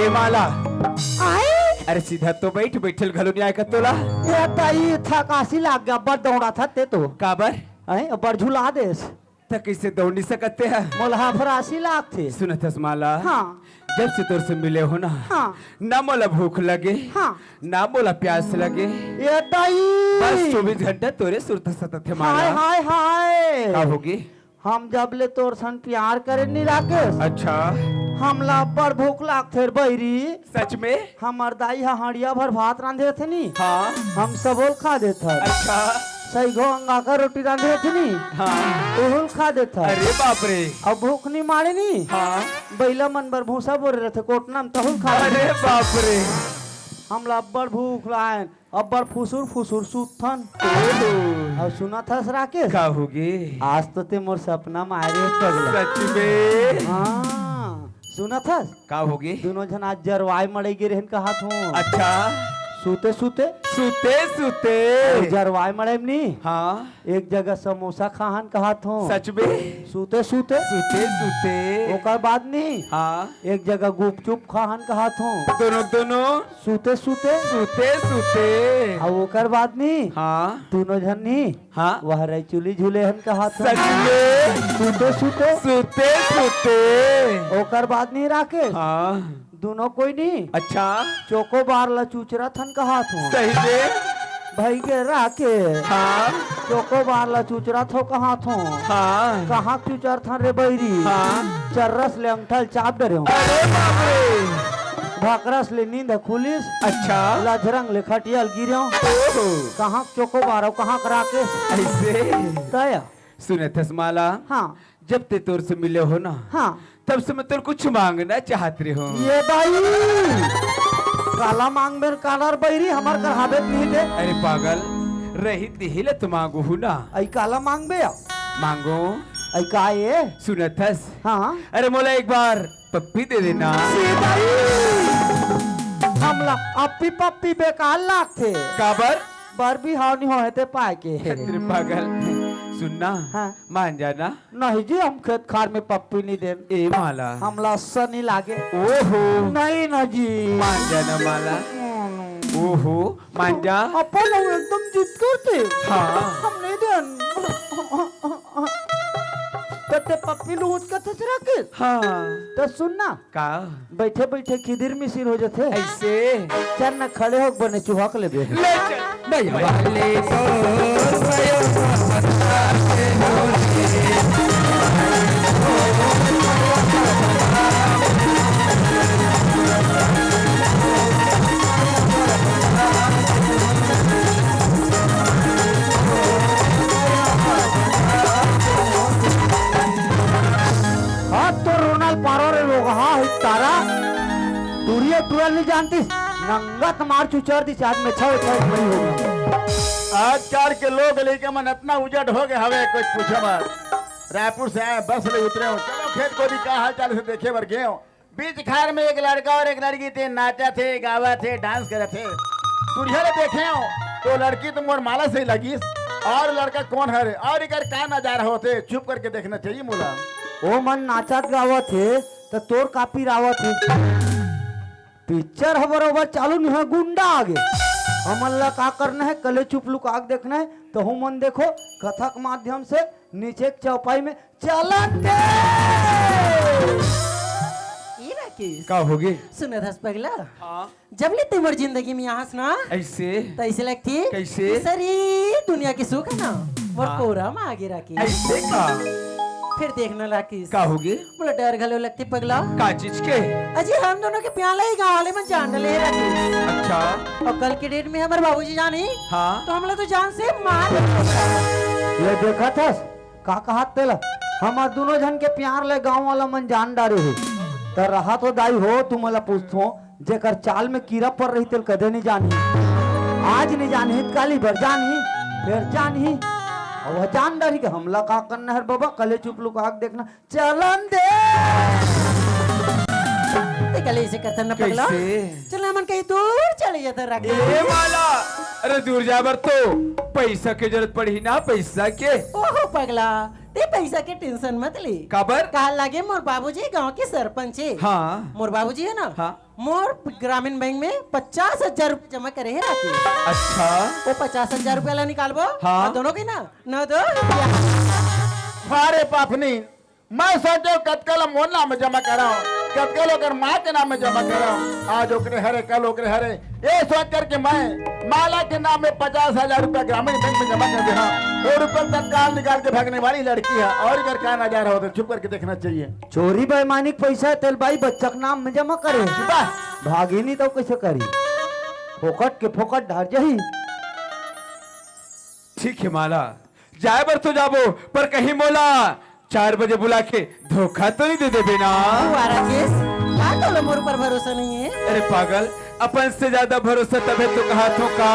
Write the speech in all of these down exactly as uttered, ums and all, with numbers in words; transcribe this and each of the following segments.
ए माला, आए? अरे सीधा तो बैठ, बैठल घलो नहीं आए का तोला? ये त ई थकासी लाग गया, अब्बड़ दौड़ा था ते तो। काबर? आए, अब्बड़ झुला देस। त कइसे दौड़ नहीं सकते हैं? मोला हफरासी लागथे। सुनत हस माला? हाँ। जब से तोर से मिले हो ना, हाँ। ना मोला भूख लगे, हाँ। ना मोला प्यास लगे। ये दाई। बस चौबीस घंटा तोरे सुरता सतत हे माला। हाय, हाय, हाय। का होगे? हम जब ले तोर सन प्यार करे नी राकेश। अच्छा। हमला अब्बड़ भूख लागथे रे बहिरी। सच में? हमर दाई ह हंड़िया भर भात रांधे रथे नी। हाँ। हम सबोल खा देथन। अच्छा। सही घो अंगाकर रोटी रांधे रथे नी। हाँ। ओहुल खा देथन। अरे बाप रे। अउ भूख नी मारे नी। हाँ। बइला मन बर भूसा बोरे रथे कोटना म तहुल खा। अरे बाप रे। हमला अब्बड़ भूख लागय। अब्बड़ फुसुर फुसुर सूतथन। ओहो। अउ सुनत हस राकेश? का होगे? आज तो ते मोर सपना म आए रे पगला। सच में? हाँ। सुनत हस? का होगे? दूनों झन आज जरवाय मड़ई गे रहेन कहत हों। अच्छा। सूते सूते। सूते सूते। अउ जरवाय मड़ई म नी? हाँ। एक जगह समोसा खाहन कहत हों। सच में? सूते सूते। सूते सूते। ओकर बाद नी? हाँ। एक जगह गुपचुप खाहन कहत हों। दूनों दूनों। सूते सूते। सूते सूते। अउ ओकर बाद नी? हाँ। दूनों झन नी? हाँ। वह रई चुली झूले हन कहत हों। सच में? सूते सूते। सूते सूते। ओकर बाद नी राकेश? हाँ। दूनों कोई नी? अच्छा। चोकोबार ला चुचरत हन कहत हों। सही में? भई गे राकेश। हाँ। चोकोबार ला चुचरत हों कहत हों। हाँ। कहाँ चुचरथन रे बहिरी? हाँ। चर्रस ले अंगठा ल चाप डरेंव। अरे बाप रे। भकरस ले नींद खुलिस। अच्छा। लझरंग ले खटिया ल गिरेंव। ओहो। कहाँ चोकोबार अउ कहाँ राकेश? अइसे? तय। सुनत हस माला? हाँ। जब ते तोर से मिले हों ना, हाँ। तब से मैं तोर कुछ मांगना चाहत रहे हों। ये दाई, काला मांगबे काला रे बहिरी, हमर कर हाबे नहीं दे। अरे पागल, रही तिही ले तो मांगहूं ना। अई काला मांगबे अब? मांगों। अई का ये? सुनत हस? हाँ। अरे मोला एक बार पप्पी दे देना। ये दाई, हमला अप्पी पप्पी बेकार लागथे। काबर? बर बिहाव नी होहे ते पाय के। अरे पागल, सुन ना। हाँ। मान जाना। नहीं जी, हम खेत खार में पप्पी नहीं देन। ए माला। हमला अच्छा नहीं लागे। ओहो। नहीं ना जी। मान जाना माला। हम्म। ओहो, मान जा। अपन हम एकदम जिद करथे। हाँ। हम नहीं देन। तो ते पप्पी लूट के थचरा के। हाँ। तो सुन ना। का? बइठे बइठे खिदिर मिसिर हो जथे। अइसे? चल न खड़े होके बने चुहक लेबे। ले चल। भैया वाले तो भयो बता के बोले। हाथ तो रोनाल पारो रे लोग, हाँ, ही तारा। टूरिया टूरा नहीं जानती, नंगा तमार चुचर दी, आज में छव छव नहीं होगा। आजकल के लोग लइका मन अतना उजट हो गए हवे, कुछ पूछो मत। रायपुर से आए, बस ले उतरे हों, चलो खेत कोती का हाल चाल से देखे बर गए हों। बीच खार में एक लड़का और एक लड़की थे, नाचथे, गावथे, डांस करथे। दूरिहा ले देखे हों, तो लड़की तो मोर माला से लगिस, और लड़का कोन हरे, और एकर का नजारा होथे, चुप करके देखना चाहिए मोला। ओ मन नाचत गावत हे, त तोर का पिरावत हे? पिक्चर ह बरोबर चालू नहीं होय, गुंडा आगे। हमन ला का करना हे, कले चुप लुका के देखना हे। तो हमन देखो, कथा के माध्यम से नीचे के चौपाई में चलन दे। ए राकेश। का होगे? सुनत हस पगला? हाँ। जब ले ते मोर जिंदगी में आहस ना, अइसे? त अइसे लगथे कइसे? कि सारी दुनिया के सुख हे ना, मोर हाँ। कोरा में आगे राकेश। अइसे का? फिर देखना राकेश। का होगे? मोला डर घलो लगथे पगला। का चीज के? अजी हम दूनों के प्यार ला ही गाँव वाले मन जान डरे हे राकेश। अच्छा। अउ कल के डेट में हमर बाबूजी जानही, हाँ। तो हमला तो जान से मार देही। ये देखत हस? का कहत तेला? हमर दूनों झन के प्यार ले गाँव वाला मन जान डारे हे। त रहा तो दाई हो, तुमला पूछथों, जेकर चाल में कीरा पर रही तेला कदे नहीं जानही। आज नहीं जानही त काली बर जानही, फेर जानही। अउ वह जान डारही कि हमला का करना हे बबा, कले चुप लुका के देखना। चलन दे। ते कले अइसे करथन ना पगला। कइसे? चल हमन कहीं दूर चले जाथन राकेश। ए माला, अरे दूर जाय बर तो पइसा के जरूरत पड़ही ना, पइसा के। ओहो पगला, ते पैसा के tension मत ले। काबर? काहे लगे मोर बाबूजी गांव के सरपंच हे। हाँ। मोर बाबूजी हे ना, हाँ। मोर ग्रामीण बैंक में पचास हजार रुपया जमा करे हे राती। अच्छा। वो पचास हजार रुपया ला निकालबो, हाँ। अउ दोनों के ना, नौ दो ग्यारह। अरे बापनी, मैं सोचेंव कतका ला मोर नाम में जमा करांव, कतका ला ओकर माँ के नाम में जमा करांव। आज ओकरे हरे, कल ओकरे हरे, ये सोच करके मैं माला के नाम में पचास हजार रुपया ग्रामीण बैंक में जमा कर दे हंव। वो रुपया तत्काल निकाल के भागने वाली लड़की हे, अउ एकर का नजारा होथे, छुप करके देखना चाहिए। चोरी बेईमानी के पैसा हे तेला बाई बच्चा के नाम में जमा करे। वाह। भागी नहीं तो कैसे करी, फोकट के फोकट डर जाही। ठीक हे माला, जाए बर तो जाबो, पर कहीं मोला चार बजे बुला के धोखा तो नहीं दे देबे ना? तू आ राकेश, का तोला मोर ऊपर भरोसा नहीं हे? अरे पागल, अपन से ज्यादा भरोसा तभे तो कहाथों का।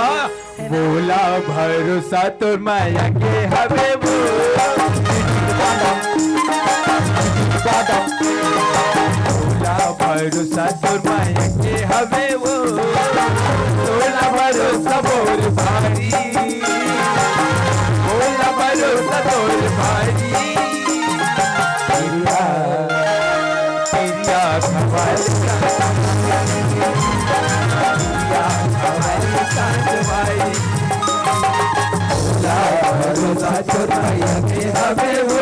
मोला भरोसा तोर माया के हवे वो। मोला भरोसा तोर माया के हवे वो। तोला भरोसा मोर भारी। मोला भरोसा तोर भारी। पिरिया, पिरिया खवाल, पिरिया खवाल संगवारी। मोला भरोसा तोर माया के हवे वो।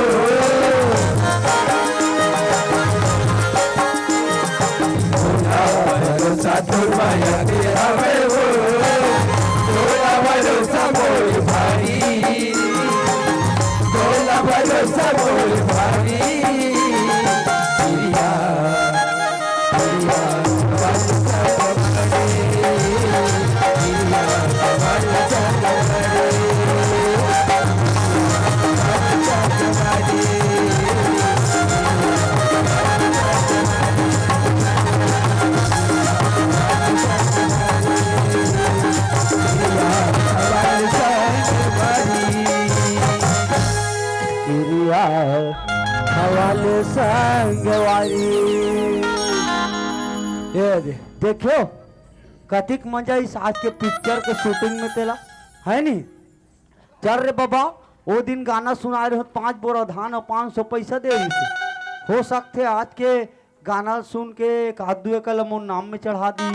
मोला भरोसा तोर माया के हवे वो। तोला भरोसा मोर भारी। तोला भरोसा मोर भारी। पिरिया, पिरिया, किरिया खवाल संगवारी। ए दे, देखियो, कतिक मजा इस आज के पिक्चर के शूटिंग में तेला, है नी? चल रे बाबा, वो दिन गाना सुनाए रहे, पाँच बोरा धान अउ पाँच सौ पैसा दे रहिस हे। हो सकथे आज के गाना सुन के एक आध दू एकड़ ला मोर नाम में चढ़ा दी।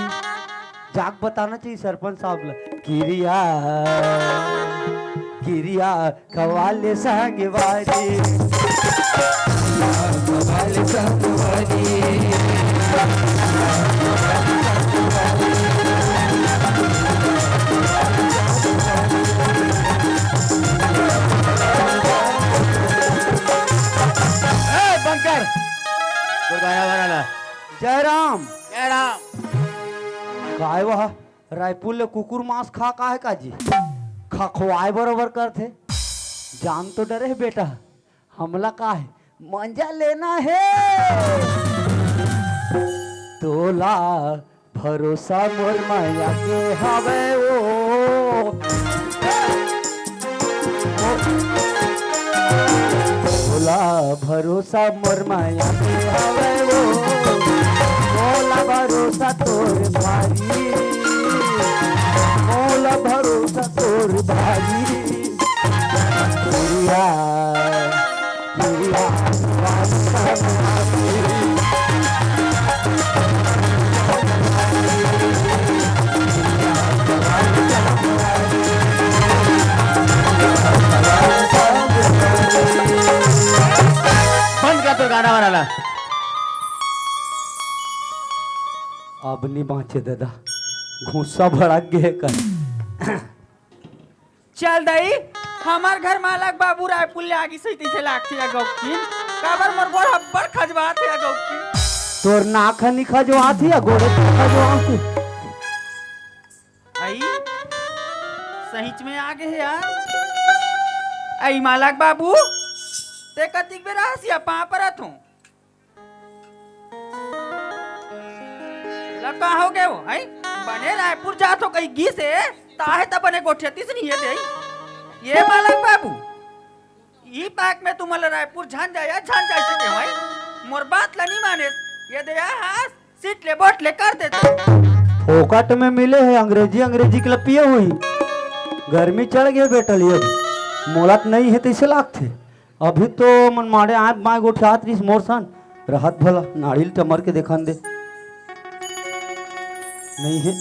जाके बताना चाहिए सरपंच साहब ला। किरिया, किरिया खवाल संगवारी। खवाल संगवारी। ए, बंकर! तोर गाना वाला ला। जय राम। जय राम। काय वह रायपुर ले कुकुर मांस खा का हे का जी? खखवाए बरोबर करथे। जान तो डरे हे बेटा, हमला का हे, मंजा लेना हे। तोला भरोसा मोर माया के हवे ओ। मोला भरोसा मोर माया के हवे ओ। मोला भरोसा तोर भारी। मोला भरोसा तोर भारी। दुनिया, दुनिया, बंद कर तो गाना वाला ला। अब नहीं बांचे दादा, गुस्सा भड़क गए कर। चल दई, हमर घर मालक बाबू रायपुर ले आगिस हे, तइसे लागथे या गौकिन। काबर मोर गोड़ अब्बड़ खजवात हे या गौकिन। तोर नाक ह नी खजवात हे या गोड़े खजवात हे? आई, सहीच में आ गे हे यार। आई मालक बाबू, ते कतिक बेरा हसिया पाँव परत हों। ला का हो गे वो, हैं? बने रायपुर जात हों कहि गिस हे, ताहे त बने गोठियातिस नहीं हे दे। ये मालक बाबू, ई पाक में तुमन ला रायपुर झन जाय या झन जाय सके हो, हैं? मोर बात ला नहीं मानेस, ये दे या हास, सीट ले बोट ले कर देते। फोकट में मिले हे अंग्रेजी, अंग्रेजी के ला पिए होही। गर्मी चढ़ गे बेटा, ले अब मोला त नहीं हे तइसे लागथे। अभी तो मन माड़े आए बाय गोठियात रिस मोर सन, रहत भला नाड़ी ल टमर के देखन दे। नहीं हे,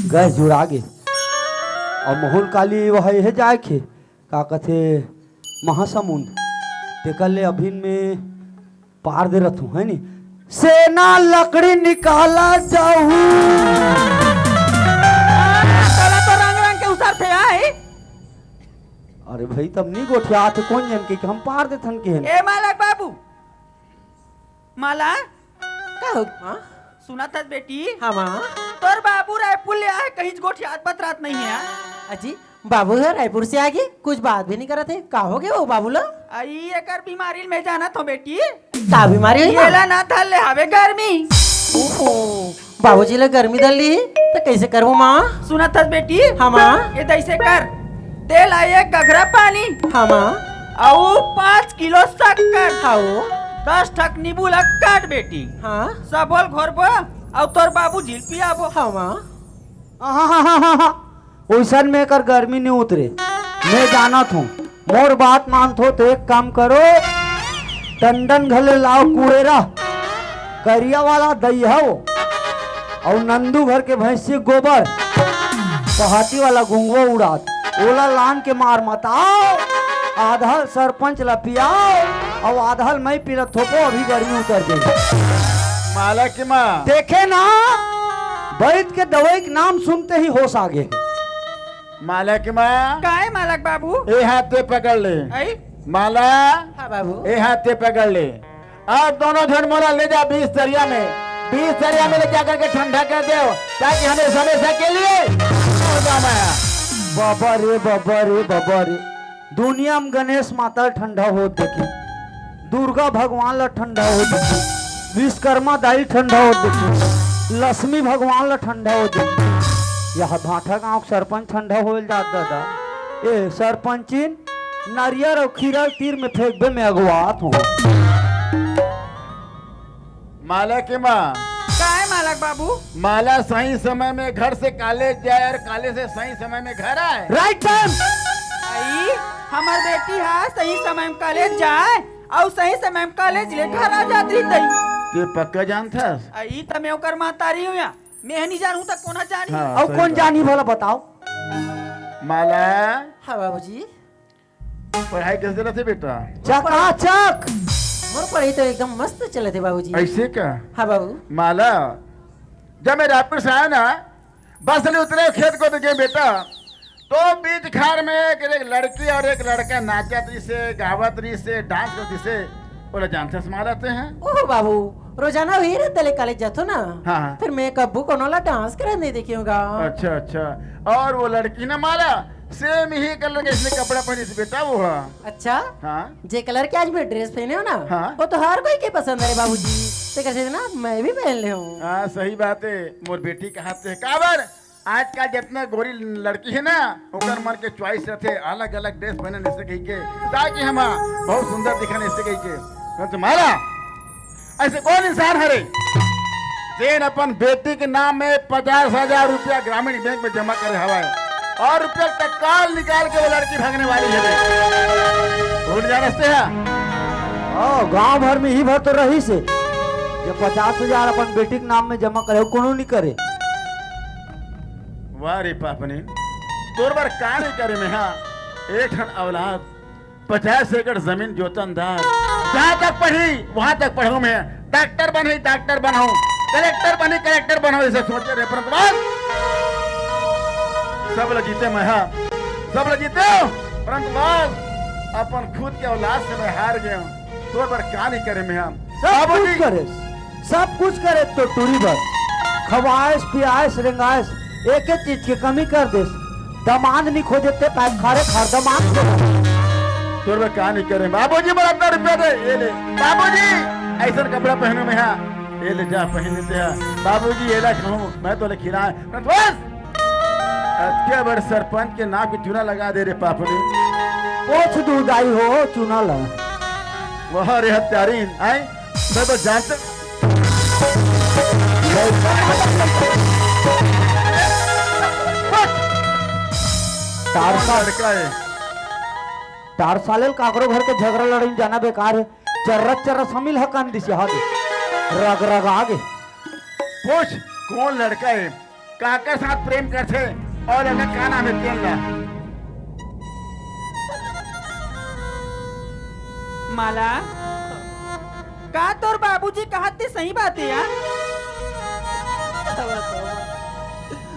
गैस जुड़ा गे। अउ महुल काली वह हे जाए के, का कथे, महासमुंद। तेकर ले अभिन में पार दे रथूं, है नी? सेना लकड़ी निकाला जाहू। तोला तो रंग रंग के उसर थे आई। अरे भाई, तब नी गोठियात हे, कोन जन के, कि हम पार देथन के हन। ए मालक बाबू, माला, का हो माँ? सुनत हस बेटी? हाँ माँ। तोर बाबू रायपुर ले आए, कहीं गोठियात बतरात नहीं है। अजी, बाबू ह रायपुर से आगे, कुछ बात भी नहीं करत हे। का हो गया वो बाबू ला? आई एकर बीमारी ल मैं जानत हूँ बेटी। का बीमारी हुई माँ? येला ना धर ले हवे गर्मी। ओहो, बाबूजी ला गर्मी धर ली, तो कैसे करबो माँ? सुनत हस बेटी? हाँ माँ। ये तैसे कर, तेल आ एक गघरा पानी। हाँ माँ। अउ पाँच किलो शक्कर। हाँ वो। दस ठक नींबू ला काट बेटी। हाँ। सबोल घोरबो, अउ तोर बाबू झिलपी आबो। हाँ माँ। आहाहाहा। ओइसन में एकर गर्मी नइ उतरे। मैं जानत हूँ, मोर बात मानथो तो एक काम करो, टंडन घले लाओ कुड़ेरा, करिया वाला दइहव, अउ नंदू घर के भैंसी गोबर, पहाती वाला गुंगवा उड़ात, ओला लान के मार मताओ, आधा सरपंच ला पियाओ, अउ आधा ल मैं पीला थोपो, अभी गर्मी उतर जाही। माला की माँ। देखे ना, वैद के दवाई के नाम सुनते ही होश आ गे। माला की माँ। काय मालक बाबू? ए हाथ ते पकड़ ले। आई? माला। हाँ बाबू। ए हाथ ते पकड़ ले। अब दोनों झन मोला ले जा बीस तरिया में, बीस तरिया में ले जा करके ठंडा कर दे, ताकि हमेशा हमेशा के लिए हो जा माया। बाबा रे, बाबा रे, बाबा रे, दुनिया में गणेश माता ठंडा होत देखे, दुर्गा भगवान ला ठंडा होत देखे, विश्वकर्मा दाई ठंडा होत देखे, लक्ष्मी भगवान ला ठंडा होत देखे। यह भाठा गांव के सरपंच ठंडा होल जात दादा। ए सरपंचिन, नारियर अउ खीरा तीर में फेंकबे में अगुवात हो। माला के माँ। काय मालक बाबू? माला सही समय में घर से कॉलेज जाए और कॉलेज से सही समय में घर आए। Right time. आई, हमर बेटी हा सही समय में कॉलेज जाए अउ सही समय में कॉलेज ले घर आ जात रही तई। ते पक्का जानथस? आई, त मैं ओकर महतारी हूँ या। मैं नहीं जानू त कोना जानी? हाँ, अउ सही कौन बात। जानी भला बताओ? माला। हाँ बाबूजी। पढ़ाई कैसे चलत हे बेटा? चकाचक। मोर पढ़ाई तो एकदम मस्त चलत हे बाबूजी। ऐसे का? हाँ बाबू। माला, जब मैं रायपुर से आया ना, बस ले उतरे खेत को देखे बेटा, तो बीच खार में एक, एक लड़की और एक लड़का नाचत रहिसे, गावत रहिसे, डांस करत रहिसे, ओला जानथस माला ते हैं? ओहो बाबू, रोजाना वही रहते ले कॉलेज जाथो ना। हाँ, हाँ। फिर मैं कब्बू कोनो ला डांस करे नहीं देखी हूँ गा। अच्छा, अच्छा। और वो लड़की ना माला, सेम ही कलर के इसने कपड़ा पहनी थी बेटा वो। हाँ। अच्छा। हाँ। जे कलर के आज मैं ड्रेस पहने हो ना, हाँ। वो तो हर कोई के पसंद है बाबूजी। ते कैसे ना मैं भी पहन ले हूँ। हाँ, सही बात है। मोर बेटी कहा ते काबर आजकल जितना गोरी लड़की है ना, ओकर मन के चॉइस रहते, अलग-अलग ड्रेस पहने जैसे कही के, ताकि हम बहुत सुंदर दिखन ऐसे कही के। परंतु माला, ऐसे कौन इंसान हरे, जेन अपन बेटी के नाम में पचास हजार रुपया ग्रामीण बैंक में जमा करे हवाए और रुपया तत्काल निकाल के वो लड़की भागने वाली है रे। भूल जा रस्ते हैं। ओ, गांव भर में ही भर तो रही से, जो पचास हजार अपन बेटी के नाम में जमा करे, वो कोनो नहीं करे। वाह रे पापनी, तोर बर का नहीं करे मैं, हाँ? एक ठन औलाद, पचास एकड़ जमीन जोतनदार, जहाँ तक पढ़ी, वहाँ तक पढ़ूँ मैं। डॉक्टर बनी, डॉक्टर बनाऊँ, कलेक्टर बनी, कलेक्टर बनाऊँ, ऐसे सोचे रहे, परंतु बस, सब ल जीते मैं, हाँ, सब ल जीते हो, परंतु बस, अपन खुद के औलाद से मैं हार गया हूँ। तोर बर का नहीं करे मैं, हाँ? सब बाबूजी। कुछ करे, सब कुछ करे तो टूरी बर। खवाएस, पियाएस, रेंगाएस, एक एक चीज के कमी कर देस। दमांद नहीं खोजे ते पैर खारे खार दमांद खोजे। तोर बर का नहीं करे बाबूजी, मोला अतना रुपया दे, ये ले। बाबूजी, ऐसा कपड़ा पहनू मैं, हाँ। ये ले जा, पहन लेते हैं। बाबूजी, ये ला खाऊं, मैं तो ले खिलाए। बस, अतके बड़ सरपंच के नाम के चूना लगा दे रे पापनी। पोछ दूधाई हो चूना ला। वाह रे हत्यारीन, आए? मैं तो जानते तारका लड़का है। चार साले ल काकरो घर के झगरा लड़ाई जाना बेकार हे। चर्रा चर्रा समील हकान दिस, हा दे। रग रग आगे। पूछ, कौन लड़का हे, काकर साथ प्रेम करथे अउ लड़का का नाम हे तेन ला? माला, का तोर बाबूजी कहत ते सही बात हे यार?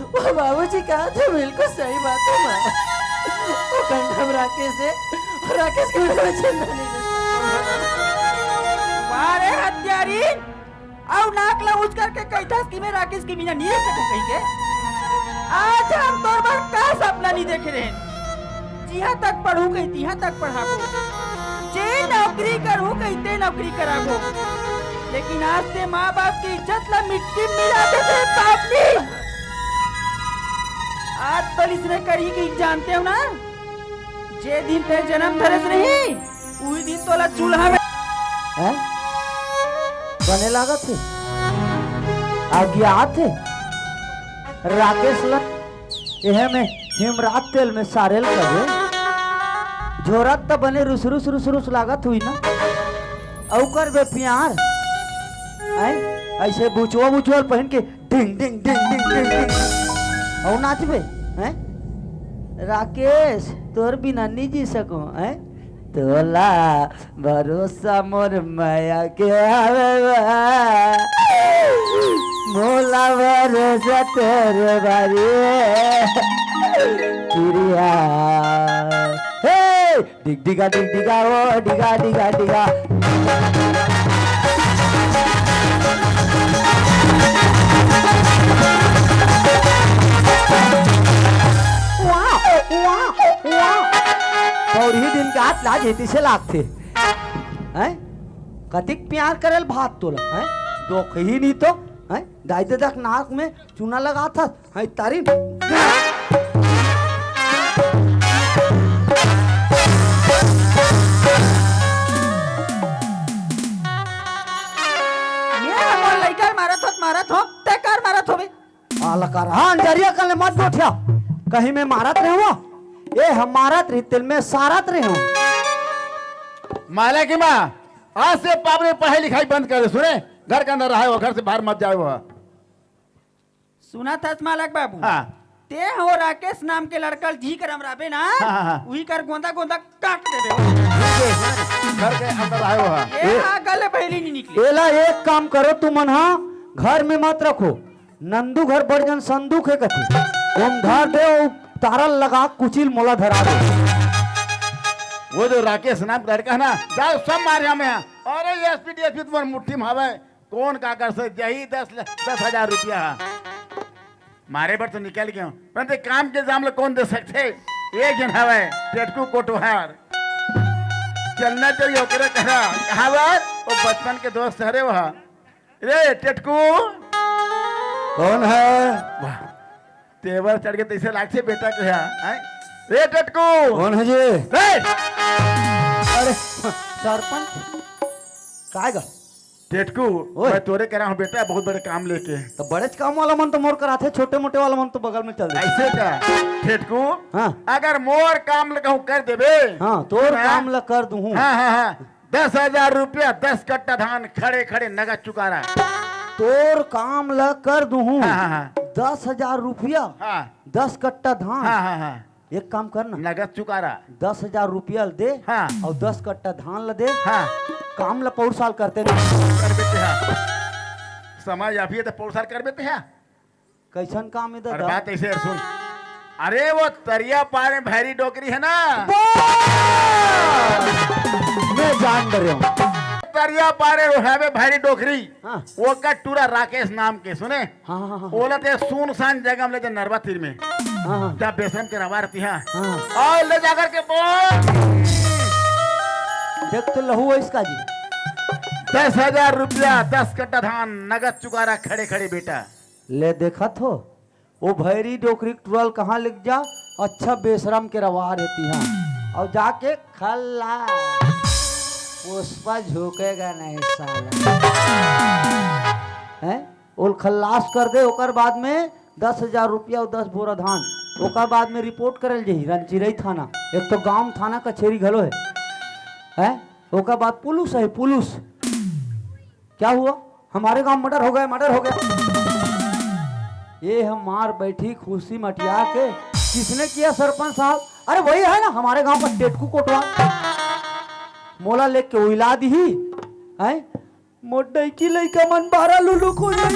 वो बाबूजी कहत हे बिल्कुल सही बात हे माँ। वो कंडम राकेश हे, राकेश के बिना मैं जिंदा नहीं रह सकता। वाह रे हत्यारी, अउ नाक ला ऊंच करके कहिथस कि मैं राकेश के बिना नहीं रह सकूं कहिके। आज हम तोर बर का सपना नहीं देखे रहेन। जिहां तक पढ़हूं कही तिहां तक पढ़ाबो, जे नौकरी करहूं कही ते नौकरी कराबो, लेकिन आज ते माँ बाप के इज्जत ला मिट्टी में मिला देथे पापनी। आज तो इसने करी कि जानते हो ना, जे दिन ते जन्म धरेस नहीं, उही दिन तोला चूल्हा में हैं? बने लागत हे, अज्ञात हे। राकेश ल एहे में हिमरात तेल में सारेल कबे झोरत त बने रुस रुस रुस रुस लागत हुई ना। अउ करबे प्यार, हैं? ऐसे बुचवा बुचवा पहन के डिंग डिंग डिंग डिंग डिंग डिंग। अउ नाचबे, हैं? राकेश, तोर बिना नी जी सकूं, हैं? तोला भरोसा मोर मया के आवे बा, मोला भरोसा तोर बारी किरिया। हे! डिग डिगा, डिग डिगा, ओ डिगा, डिगा, डिगा। वाह, वाह, वाह। पौरही दिन के आत लाज हे, तिसे लागथे। हैं? कतिक प्यार करेल भात तोला, हैं? दोख ही नहीं तो, हैं? दाई ददा के नाक में चूना लगाथस, हैं, तारी। ये हमर लइका ल मारत होत, मारत हो, ते कर मारत होबे। आला कर, हाँ, अंजरिया कने मत गोठिया। कहीं मैं मारत रहे हूँ, ए, हम मारत रही, तेल में सारत रहे हूँ। माला की माँ, आज से पाप ने पढ़ाई लिखाई बंद कर दे, सुने? घर के अंदर रहे हो, घर से बाहर मत जाए हो। सुनत हस मालक बाबू? हाँ। ते हो राकेश नाम के लड़का ल जी कर हमराबे ना, हाँ, हाँ, हाँ। उही कर गोंदा गोंदा काट देबे हो। घर के अंदर आए हो, हाँ। ये ए- आगा ले बहरी नहीं निकली। एला एक काम करो तुमन, हाँ, घर में मत रखो। नंदू घर बड़ जन संदूक हे कथे, ओम धर दे, ओ तारा लगा कुचिल मोला धरा दे। वो जो राकेश नाम का लड़का है ना, जाओ सब मारे हमें यहाँ। अरे एसपी डीएसपी तुम्हारे मुट्ठी में हवे, कौन का कर से जही दस ल-, दस हजार रुपया हा। मारे बर तो निकल गयो, परंतु काम के इल्जाम ल कौन दे सकथे? एक जन हवय, टेटकू कोटवार। चलना चाहिए ओकरे करा। कहावत, वो बचपन के दोस्त हरे वो। रे टेटकू। कौन है? वाह, तेवर चढ़ के तैसे लागथे बेटा के यहाँ, हैं? रे टेटकू। कौन है जी? रे! अरे, सरपंच, काय गा? टेटकू, ओए। मैं तोरे करा हूँ बेटा, बहुत बड़े काम लेके। तो बड़ेच काम वाला मन तो मोर कराथे, छोटे मोटे वाला मन तो बगल में चल दे। ऐसे का? टेटकू, हाँ। अगर मोर काम ल कहूँ कर देबे, हाँ, तोर ना? काम ल कर दूँ। हाँ, हाँ, हाँ। दस हजार रुपया, दस कट्टा धान खड़े खड़े नगद चुकारा। तोर काम ल कर दूँ। हाँ, हाँ, हाँ। दस हजार रुपया, हाँ। दस कट्टा धान। हाँ, हाँ, हाँ। एक काम कर ना। नगद चुकारा। दस हजार रुपया ल दे, हाँ। अउ दस कट्टा धान ल दे। हाँ। काम ल पौर साल करते ना। करबे ते हा। समय अभी है तो पौर साल करबे ते हा। कैसन काम है अरे दादा? बात ऐसे है, सुन। अरे वो तरिया पारे भैरी डोकरी है ना? बस! मैं जान डरे हूँ। तरिया पारे वो है बे भैरी डोकरी। हाँ। वो का टूरा राकेश नाम के, सुने? हाँ, हाँ, हाँ, हाँ। ओला ते सुनसान जगह में ले जा, नरवा तीर में। हाँ, हाँ। जा बेसरम के रवा रहती है। हाँ। और ले जाकर के बोल। देख तो लहू है इसका जी। दस हजार रुपया, दस कट्टा धान, नगद चुकारा खड़े खड़े बेटा। ले देखत हो, वो भैरी डोकरी टूरा ल कहाँ लेके जा, अच्छा बेसरम के रवा रहती है। और जाके खल्ला, पुष्पा झुकेगा नहीं साला। हैं? ओल खल्लास कर दे, ओकर बाद में दस हजार रुपया अउ दस बोरा धान। ओकर बाद में रिपोर्ट करल जाही रनचिरई थाना। एक तो गांव थाना कचेरी घलो हे, हैं? ओकर बाद पुलिस हे, पुलिस। क्या हुआ? हमारे गांव मर्डर हो गया, मर्डर हो गया। ये हम मार बैठी खुशी मटिया के, किसने किया सरपंच साहब? अरे वही है ना हमारे गांव का टेटकू कोटवार। मोला लेके उइला दिही, हैं? मोर डैकी लइका मन बारा लुलुक हो जाई।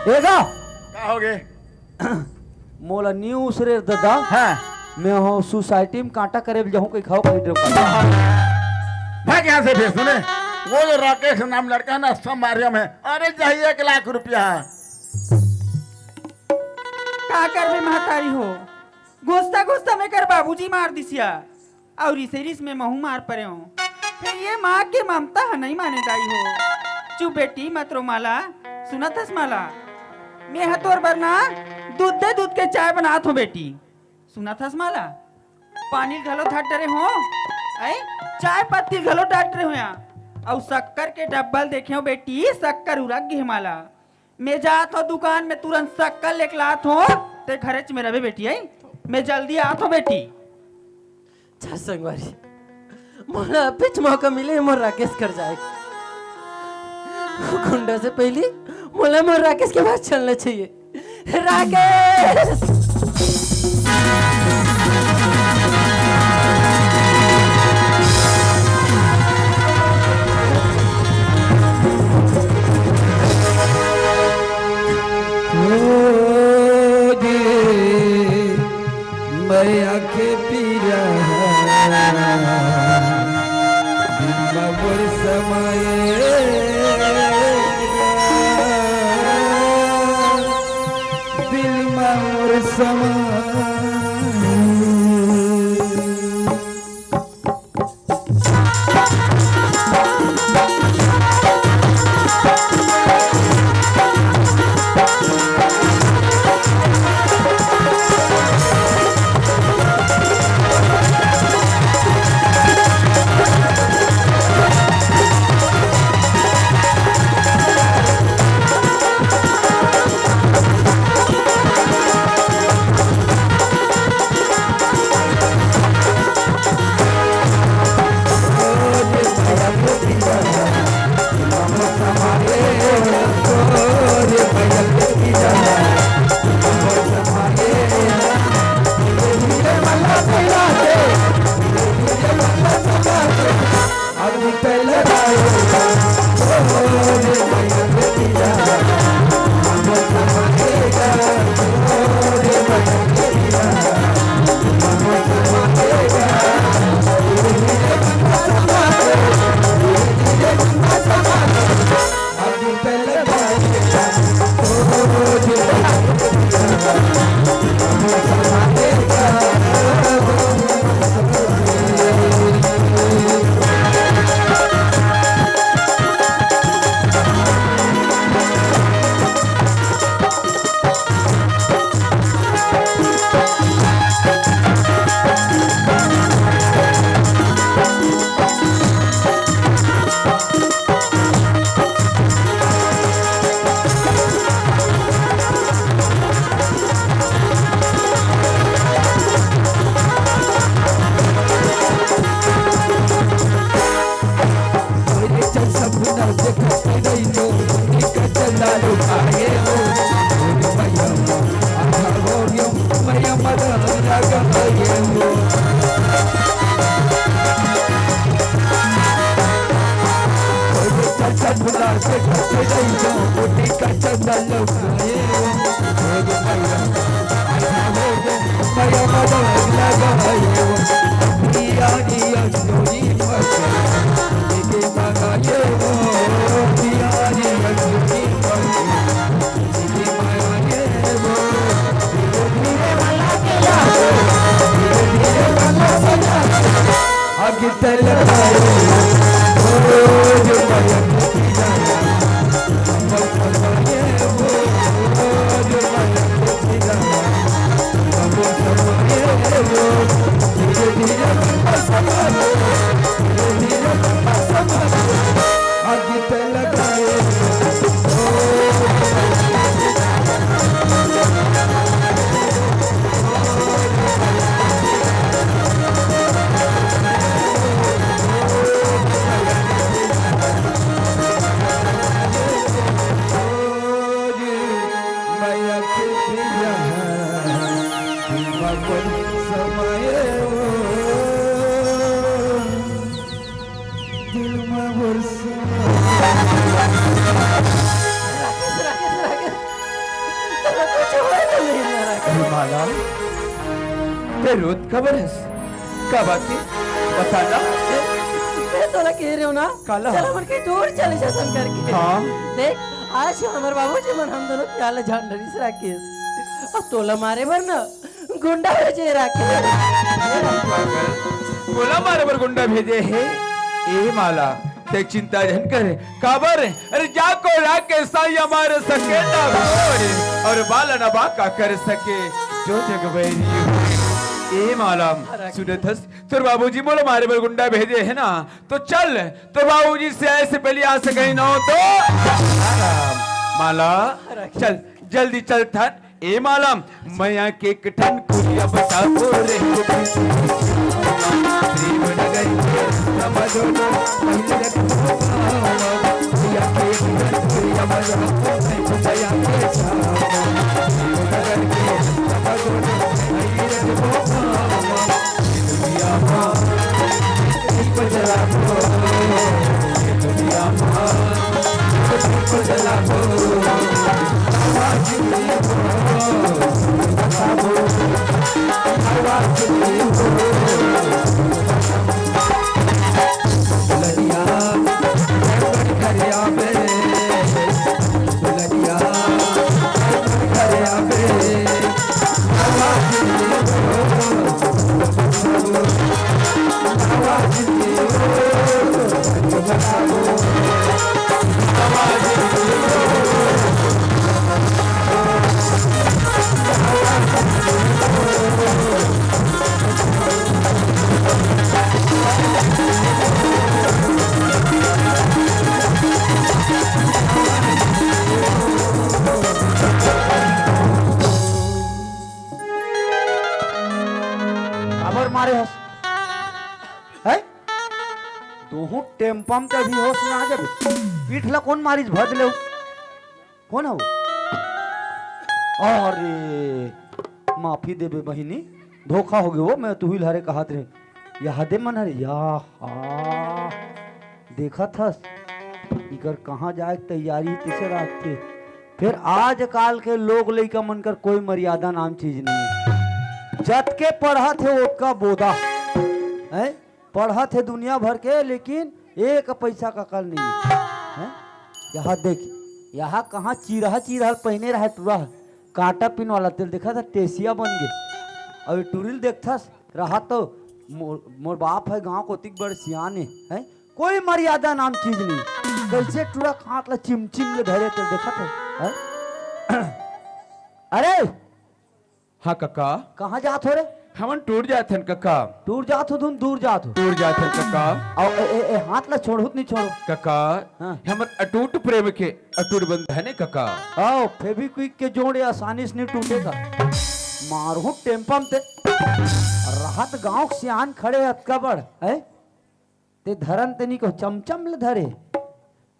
एगा। का होगे? मोला नी उसरे दादा। हाँ। मैं हो सोसाइटी में कांटा करे बर जाहूं, कहीं खाओ, कहीं ड्रो। भाग यहाँ से फिर, सुने? वो जो राकेश नाम लड़का ना, संबारिया में, अरे जाही एक लाख रुपया। का करबे महतारी हो, गुस्सा गुस्सा में कर बाबूजी मार दिसिया। अउ रिसे रिस में महूं मार परे हूं। फेर ये माँ के ममता ह नइ माने दाई हो। चुप बेटी, मत रो माला। सुनत हस माला, मैं ह तोर बर ना दूध दे दूध के चाय बनात हो बेटी। सुनत हस माला, पानी घलो धर डरे हो, ऐ चाय पत्ती घलो डर डरे हो यहाँ। अउ शक्कर के डब्बल देखे हो बेटी, शक्कर उरक गे हे माला। मैं जात हो दुकान में, तुरंत शक्कर लेके लात हो, ते घरेच में रहे बेटी, आई? मैं जल्दी आत हो बेटी। अच्छा संगवारी, मोला अबेच मौका मिले मोर राकेश कर जाए। गुंडा से पहली मोला मोर राकेश के पास चलना चाहिए। राकेश! ओ दे मैं आखे पी रहा, दिल मा मोर समाए, दिल मा मोर समाए। ते रोत काबर हस? का बात हे? बता ना। मैं तोला कहे रहेंव ना, काला? चल हमन कहीं दूर चले जाथन करके। हाँ। देख, आज हमर बाबूजी मन हम दूनों के आला झंडा रिस राखिस। अब तोला मारे बर ना गुंडा भेजे राखे। पागल, तोला मारे बर गुंडा भेजे हे? ए माला, ते चिंता झन कर। काबर? अरे जाको राखे साईं हमारे सके ना होय, अउ बाला ना बांका कर सके जो जग बैरी होय। ए माला, सुनत हस, तोर बाबूजी मोला मारे बर गुंडा भेजे हे ना, तो चल, तोर बाबूजी से आए से पहले आ सके नौ तो माला, चल, जल्दी चल थन। ए माला, मया के एक ठन कुरिया बताबो रे। प्रेम नगरी में हम दोनों पहिले रखबो पावा। मया के एक ठन कुरिया बताबो रे, मया के सावा। प्रेम नगरी में हम दोनों पहिले रखबो पावा। काबर मारे हस? हैं? तुहूं टेम्पा म तभी होश में आ जाबे। पीठ ला कोन मारिस भद ले? कोन हव? अरे, माफी देबे बहिनी, धोखा होगे वो, मैं तुही ल हरे कहत रहे। यहा दे मन हरे, यहा। देखत हस, इकर कहाँ जाए के तैयारी हे, तइसे राखथे। फेर आजकाल के लोग लइका मन कर कोई मर्यादा नाम चीज नहीं हे। जतके पढ़त हे, ओतका बोदा। हैं? पढ़त हे दुनिया भर के, लेकिन एक पैसा का अकल नहीं हे। हैं? यहा देख, यहा कहाँ चिरहा चिरहा ल पहिने रहे टूरा ह, कांटा पिन वाला तेल देखत हस, टेसिया बन गे। अउ ए टूरी ल देखथस, रहा तो मोर, मोर बाप हे गांव कोतिक बड़ सियान हे, हैं? कोई मर्यादा नाम चीज नहीं। कइसे टूरा कांट ला चिमचिम ले धरे तेल देखत हस, हैं? अरे! हाँ कका। कहाँ जात हो रे? हमन टूर जात हन कका। टूर जात हो तुम, दूर जात हो? टूर जात हन कका। अउ ए, ए, ए, हाथ ला छोड़हू त नहीं छोड़ो? कका, हाँ। हमर अटूट प्रेम के अटूट बंधन हे कका। अउ Fevikwik के जोड़ आसानी से नहीं टूटेगा। मारहूं टेम्पा म ते। रहत गांव के सियान खड़े अतका बड़, हैं? ते धरन ते नहीं कहो, चमचम ले धरे।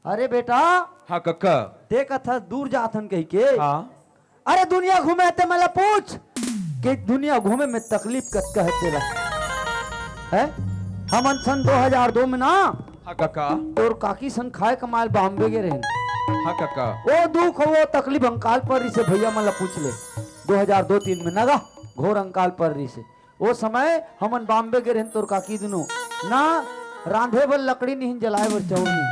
अरे बेटा। हाँ कका। ते कथस दूर जात हन कहिके। हाँ। अरे दुनिया घूमे ते मोला पूछ कि दुनिया घूमे में तकलीफ कतका हे तेला। हैं? हमन सन दो हजार दो में ना हाँ कका। तोर काकी संग खाए कमाए ल बॉम्बे गे रहेन। हाँ कका। ओ दुख, ओ तकलीफ अंकाल पर रहिसे, भैया मन ला पूछ ले। दो हजार दो तीन में नगा घोर अंकाल पर रहिसे। ओ समय हमन बॉम्बे गे रहेन तोर काकी दुनों। ना रांधे बर लकड़ी नहीं, जलाए बर चाउर नहीं।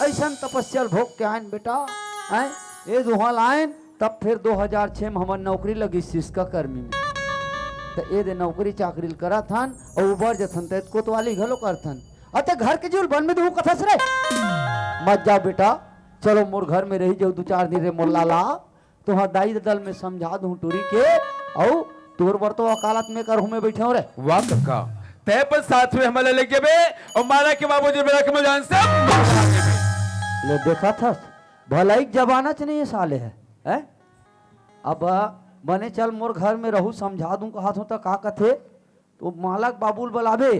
अइसन तपस्या ल भोग के आएन बेटा, हैं? ए दुहा ल आएन, तब फेर दो हजार छह में हमर नौकरी लगिस सिसका कर्मी में। त ए दे नौकरी चाकरी ल करत हन, अउ उबर जथन त कोतवाली घलो करथन। अते घर के जीव ल बन में दुहूं कथस रे। मत जाव बेटा, चलो मोर घर में रही जाव दू चार दिन रे मोर लाला। तुंहर दाई ददा ल में समझा दूं टूरी के, अउ तोर बर तो वकालत में करहूं में बइठे हंव रे। वाह कका, तैं अपन साथ में हमला ले जेबे, अउ माला के बाबूजी बेरा के मजान से मार देबे। ले देखत हस, भलाई के जमाना च नहीं हे साले हे, हैं? अब बने चल मोर घर में रहू, समझा दूं कहत हंव त का कथे? तो माला के बाबू ल बलाबे,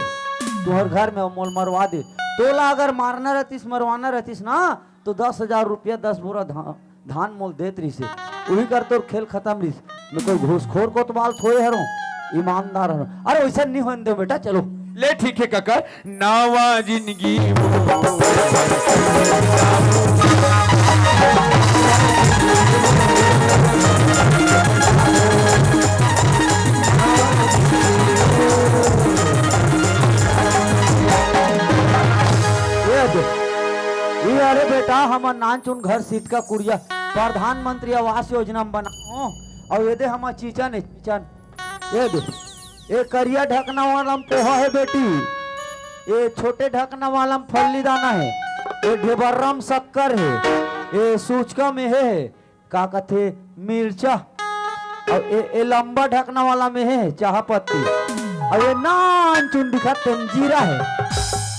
तुंहर घर में मोल मरवा दे। तोला अगर मारना रहतिस, मरवाना रहतिस ना, तो दस हजार रुपया, दस बोरा धा-, धान मोल देत रहिसे। उही कर तोर खेल खतम रहिस। मैं कोई घूसखोर कोतवाल थोड़े हरंव, ईमानदार हरंव। अरे वइसन नहीं होन दे बेटा, चलो। ले ठीक हे कका, नावा जिंदगी वो। हमर नानचुन घर सितका कुरिया परधानमंतरी आवास योजना म बना हो। अउ ये दे हमर चिचन हे, चिचन। ये दे, ये करिया ढकना वाला म पोहा हे बेटी, ये छोटे ढकना वाला म फल्ली दाना हे, ये ढेबर्रा म सक्कर हे, ये सूचका म हे, हे, का कथे, मिर्चा, अउ ए, ए लंबा ढकना वाला म हे चाह पत्ती, अउ ए नानचुन दिखत तेन जीरा हे।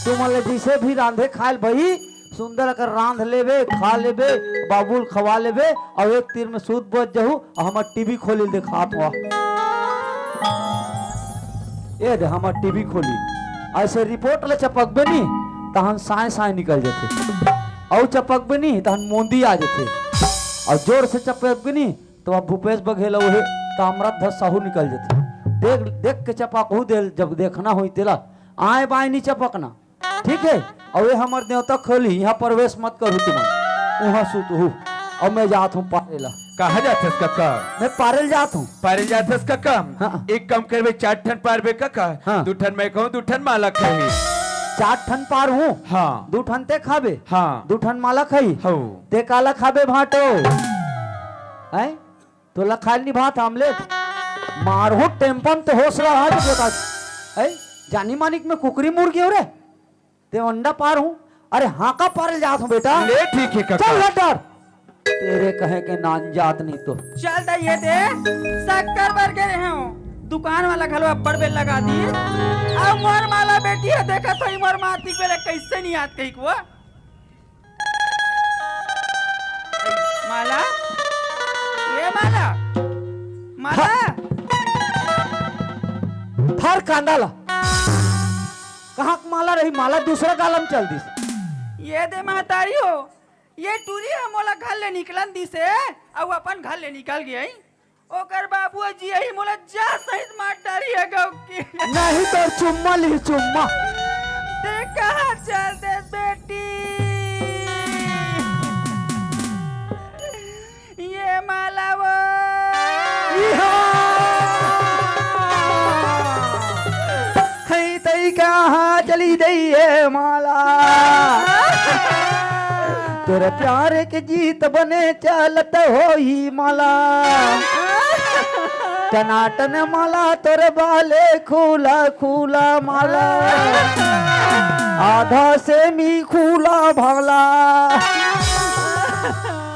तुमन ल जइसे भी रांधे खाए ल भई, सुंदर अकन रांध लेबे, खा लेबे, बाबू ल खवा लेबे, अउ एक तीर म सूत बच जहू, अउ हमर टीवी खोली ल देखात हव। ए दे हमर टीवी खोली, अइसे रिपोर्ट ल चपकबे नी, तहन साँय साँय निकल जथे, अउ चपकबे नी, तहन मोंदी आ जथे, अउ जोर से चपकबे नी, त अब भूपेश बघेल अउ हे ताम्रध्वज साहू निकल जथे। देख, देख के चपकहू दे ल, जब देखना होही तेला, आँय बाँय नी चपकना, ठीक हे? अउ ये हमर देवता खोली, इहाँ प्रवेश मत करहू तुमन, उहाँ सूतहू। अउ मैं जात हँव पारे ला। कहाँ जाथस कका? मैं पारे ल जात हँव। पारे ल जाथस कका? हाँ। एक काम करबे, चार ठन पारबे कका, हाँ। दू ठन मैं खाहूँ, दू ठन माला खाही। चार ठन पारहूँ? हाँ। दू ठन तें खाबे? हाँ। दू ठन माला खाही? हौ। तें काला खाबे भाँटो? हैं? तोला खाए ल नी भात आमलेट? मारहूँ टेम्पो म, तें होस रहा है तो बेटा। हैं? जानी मानी के मैं कुकरी मुर्गी हँव रे? तें अंडा पारहूँ? अरे हाँका पारे ल जात हँव बेटा। ले ठीक हे कका। चल हट डर। तेरे कहे के नान जात नहीं तो। चल दा ये दे, सक्कर बर गे रहेंव। दुकान वाला घलो अब्बड़ बेर लगा दिस। अउ मोर माला बेटी हे, देखत होही मोर माँ तीक बेरा कइसे नी आत कहिके वो। माला, ये माला, माला। धर कांदा ला। कहाँ के माला रही? माला दूसरा गाला म चल दिस। ये दे महतारी हो, ये टूरी ह मोला घर ले निकलन दिस हे, अउ अपन घर ले निकल गे। ओकर बाबू जी यही मोला जा सहित मार डारी हे गौ की। नहीं तो चुम्मा ली चुम्मा। तें कहाँ चल देस बेटी? ये माला वो। इहा। हई तई कहाँ चली दई ये माला? तोर प्यार के जीत बने चलत होही माला। टनाटन माला तोर बाले खुला खुला माला। आधा सेमी खुला भाला।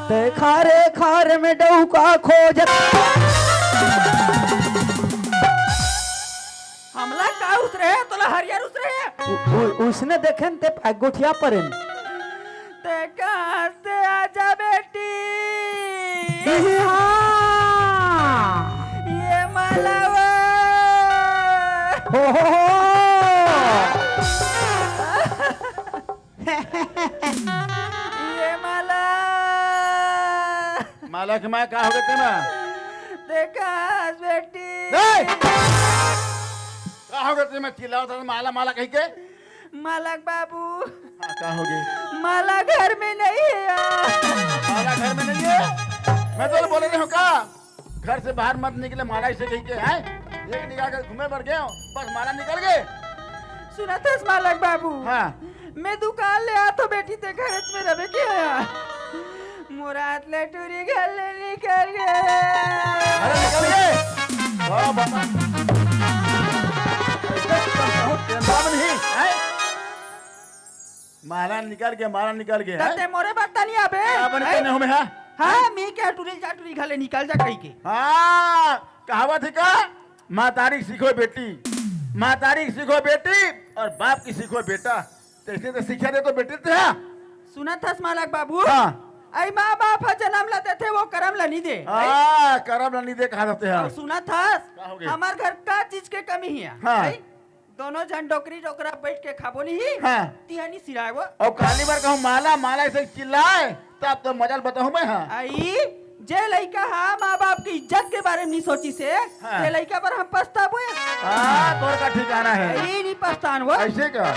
तें खारे खार में डौका खोजत। हमला का उसरे हे? तोला हरियर उसरे हे? उ-, उ-, उसने देखेन ते गोठिया परेन। तें कहाँ से आजा बेटी? हाँ। ये माला वो। हो, हो, हो। ये माला। माला के माँ का होगे तेमा? देखा बेटी। ए! का होगे तेमा चिल्लावत हस माला माला कहिके? मालक बाबू। हाँ, का होगे? माला घर में नहीं हे यार। माला घर में नहीं हे? मैं तोला बोले रहेंव का? घर से बाहर मत निकले, माला इसे कहिके, हैं? एक निकाल के घूमे बर गेंव, बस माला निकल गे। सुनत हस मालक बाबू? हाँ। मैं दुकान ले आत हँव बेटी, तें घरेच में रबे के हे। मोर हाथ ले टूरी घर ले निकल गे। अरे निकल गे। वाह बाबा। ऐसे तो बहुत टेंशन नहीं, हैं? माला निकल गे, माला निकल गे, त हैं? तें मोरे बर तनी आबे, का बने हैं? तेने हमें, हाँ? हाँ, मैं का टूरी ल जा, टूरी घर ले निकल जा कहिके। हाँ, कहावत हे का? महतारी सीखो बेटी, महतारी सीखो बेटी अउ बाप की सीखो बेटा। तइसे तो शिक्षा दे तो बेटी ते हा। सुनत हस मालक बाबू? हाँ। अई माँ बाप ह जनम ला देथे, वो करम ला नी दे। हाँ, करम ला नी दे कहा जाथे हा। अउ सुनत हस? का होगे? हमर घर का चीज के कमी हे? हाँ। अई? दोनों झन डोकरी डोकरा बइठ के खाबो नहीं। हाँ। तिहनी सिराए वो। अउ काली बार कहूँ माला, माला अइसे चिल्लाए, तब तो मजा ल बताहूँ मैं, हाँ। अई, जे लइका ह माँ बाप के इज्जत के बारे में नी सोचिस हे, हाँ। ते लइका बर हम पछताबो। हाँ, तोर का ठिकाना हे। अई, नी पछतान वो। अइसे का?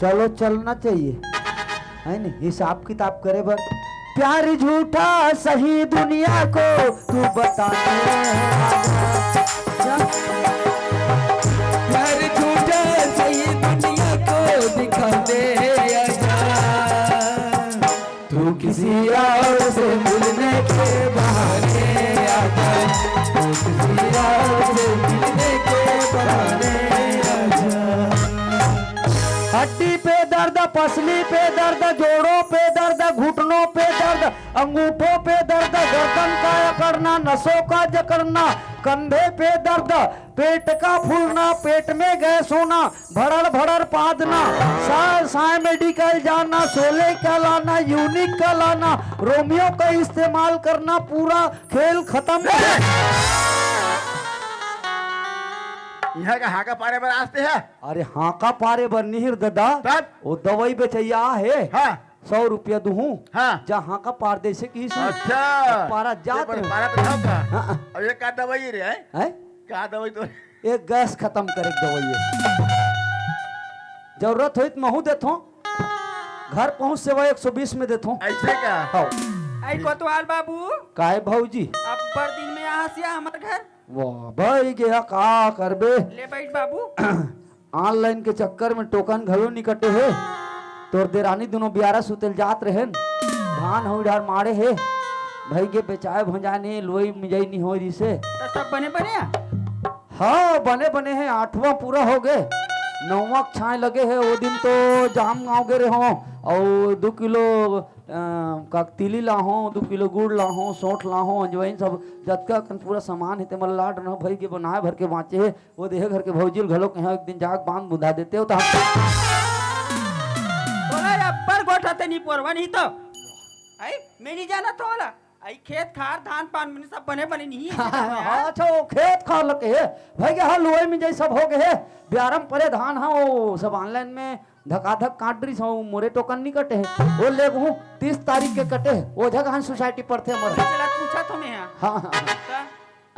चलो, चलना चाहिए, है नी? हिसाब किताब करे बर। प्यार झूठा सही दुनिया को तू बताने आया। प्यार झूठा सही दुनिया को पे दर्द, पसली पे दर्द, जोड़ों पे दर्द, घुटनों पे दर्द, अंगूठों पे दर्द, गर्दन का अकड़ना, नसों का जकड़ना, कंधे पे दर्द, पेट का फूलना, पेट में गैस होना, भड़ड़ भड़ड़ पादना, साय साय मेडिकल जाना, सोले का लाना, यूनिक का लाना, रोमियो का इस्तेमाल करना, पूरा खेल खतम। इहाँ का हाका पारे बर आस्ते हे? अरे, हाका पारे बर निहिर ददा। तब? वो दवाई बेचैया हे। हाँ। सौ रुपया दुहूँ। हाँ। जा हाका पार दे से किहिस। अच्छा। पारा जात ते बर रहे। पारा तो था का? हाँ। अब ये का दवाई रे, हैं? हैं? का दवाई तो? एक गैस खतम करे के दवाई हे। जरूरत होई त महूँ देथों। घर पहुँच सेवा एक सौ बीस में देथों। ऐसे का? हाँ। आई कोतवाल बाबू। काय भौजी? अब्बड़ दिन में आहा सिया हमर घर। वाह, भई गे हा, का करबे? ले बइठ बाबू। Online के चक्कर में टोकन घलो नी कटे हे। तोर देरानी दुनों बियारा सुते ल जात रहेन, धान हउ डार माड़े हे। भई गे बेचाय भंजाय नी, लुवई मिजई नी होय रिहिसे। त सब बने बने हे? हाँ, बने बने हे, आठवां पूरा हो गे, नौवां के छांय लगे हे। ओ दिन तो जाम गांव गे रेहों, अउ दू किलो अ, का तिली लाहों, दू किलो गुड़ लाहों, सोंठ लाहों, अजवाइन, सब जतका कन पूरा सामान हे, तेमन ला डरना भई गे बनाय भर के बांचे हे। ओ देहे घर के भौजी ल घलो कहेंव एक दिन जाके बांध बुंधा देते हो त हम तोला अब्बड़ गोठ आथे नी पोरवा नहीं तो। आई, मैं नहीं जानत हों ओला। आई खेत खार, धान पान मन सब बने बने नहीं हे। हाँ, अच्छा, वो खेत खार लगे हे। भई गे हा, लुवई मिजई सब हो गे हे। बियारा म परे धान हा, वो सब online में धकाधक काट रिस हूँ, मोरे टोकन नी कटे हे। वो लेगहूँ तीस तारीख के कटे हे, ओझा गहन सोसाइटी परथे हमर। चला पूछत हों मैं हा। हाँ, हाँ, हाँ। का?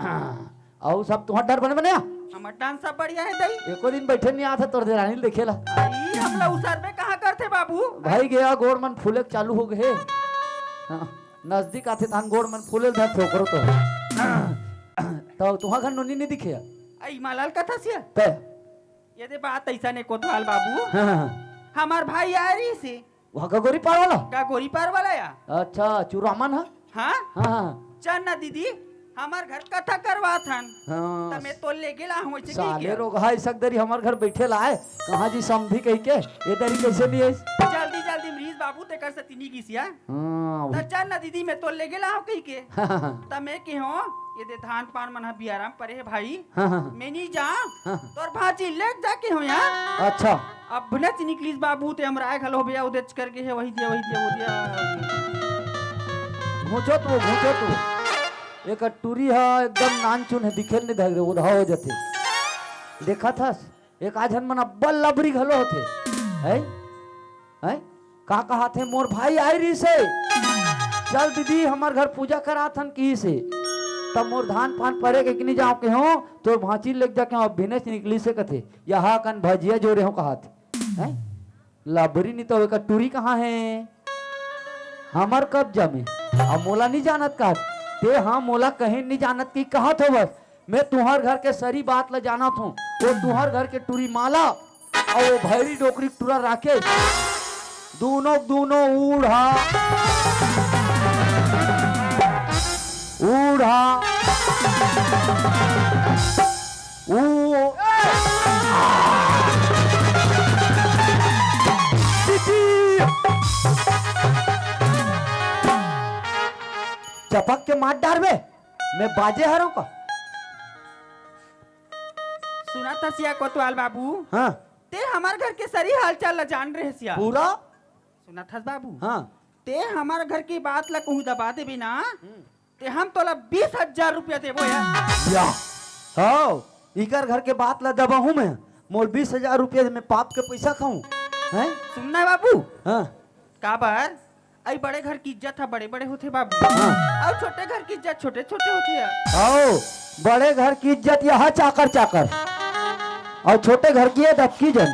हाँ। अउ सब तुंहर डहर बने बने हे? हमर डहर सब बढ़िया हे दई। एको दिन बइठे नी आत हे तोर देरानी ल देखे ला। अई, हमला उसरबे कहाँ करथे बाबू? भई गे हा, गोड़ मन फूले के चालू हो गे हे। हाँ, नजदीक आथे तहान गोड़ मन फूले ल धरथे ओकरो तो। त तुंहर घर नोनी नी दिखे हे? अई, मालाल कथा सिया। ते ये दे बात अइसन हे कोतवाल बाबू। हाँ, हाँ, हाँ। हमर भाई आय रिहिसे। वहाँ गगोरी पार वाला? गगोरी पार वाला या। अच्छा, चुरामन हा? हाँ? हाँ, हाँ। चल ना दीदी, हमर घर कथा करवात हन। हाँ। त मैं तोल ले गेला हूँ, ऐसे कही साले के। रोगहा ऐसा दरी हमर घर बैठे ला आय। कहाँ जी समधी कही के, ये दरी कैसे नहीं है? जल्दी, जल्दी मरीज बाबू, तेकर से तिनी गिसिया। हाँ, त चल ना दीदी, मैं तोल ले गेला हूँ कही के। हाँ, हाँ, हाँ। त मैं के हूँ, ये दे धान पान मन ह बियारा म परे हे भाई। हाँ, हाँ, हाँ। मैं नहीं जा। हाँ। तोर भांची लेग जाके हो यार। अच्छा। अब भुनेच निकलिस बाबू, ते हमर आय घलो हो भैया, उदेच करके हे, वही दिया, वही दिया, वो दिया। घूंचो तो, घूंचो तो। एक टूरी हा एकदम नानचुन हे, दिखे नहीं धग रे, उधा हो जाते। देखा था, एक आझन मन अब्बल लबरी घलो होते। है? हैं? का कहाथे, मोर भाई आय रिहिसे, चल दीदी, हमर घर पूजा करात हन किहिसे। तब मोर धान पान परे के कि नहीं जाओ के हो, तोर भांची लेग जाके हो, भिनेच निकलिसे कथे, यहाँ कन भजिया जोरे हो कहाथे। हैं? लबरी नहीं तो एकर टूरी कहाँ हे? हमर कब्जा में। अब मोला नहीं जानत का? ते हाँ मोला कहीं नहीं जानत कि कहाथो बस। मैं तुंहर घर के सरी बात ल जानत हूँ। वो तुंहर घर के टूरी माला अउ वो भैरी डोकरी के टूरा राकेश, दूनों, दूनों उड़ा, उड़ा, ऊ, चपक के मार डारबे। मैं बाजे हरव का? सुनत हस या कोतवाल बाबू? हाँ। ते हमर घर के सरी हालचाल ला जान रहे सिया। पूरा? सुनत हस बाबू? हाँ। ते हमर घर के बात ला कहूँ दबा देबे ना, हम्म। ते हम तोला बीस हजार रुपया देबो यार। या। हव, इकर घर के बात ला दबाहूँ मैं। मोर बीस हजार रुपया में पाप के पैसा खाऊं? हैं? सुनना बाबू। हाँ। काबर? अई बड़े घर की इज्जत ह बड़े बड़े होथे बाबू। हाँ। अउ छोटे घर की इज्जत छोटे छोटे होथे यार। आओ, बड़े घर की इज्जत यह चाकर चाकर, अउ छोटे घर की ये दबकी जन,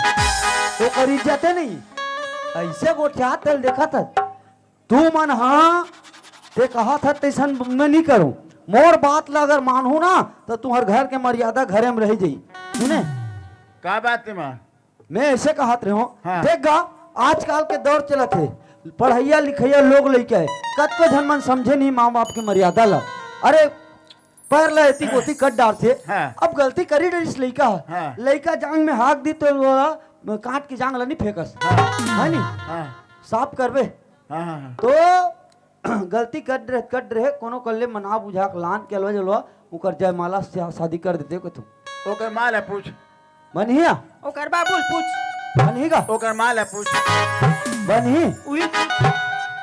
ओकर इज्जते नहीं। ऐसे गोठियात तेल देखत हस। तू मन हाँ, ते कहा था तैसन मैं नहीं करूँ। मोर बात ला अगर मानहू ना, तो तुहर घर के मर्यादा घरे में रह जाई। सुने? का बात है माँ? मैं ऐसे कहत रहे हूँ, हाँ। देख गा, आजकल के दौर चलत हे, पढ़ैया लिखैया लोग लइका हे, कतको झन मन समझे नहीं माँ बाप के मर्यादा ला। अरे, पैर ला एती कोती कट डारथे। हाँ। अब गलती करी डरिस लइका ह। हाँ। लइका जांग में हाक दी तो ओला काट के जांग ला नहीं फेंकस, हाँ। है नहीं? हाँ। साफ करबे। हाँ, हाँ, हाँ। तो गलती कर रहे, कर रहे, कोनो कर ले मना बुझा के लान के अलवा जलवा, उकर जयमाला से शादी कर देते को तू। ओकर माँ ले पूछ। बनही या? ओकर बाबू ले पूछ। बनही का? ओकर माँ ले पूछ। बनही? उही पूछ।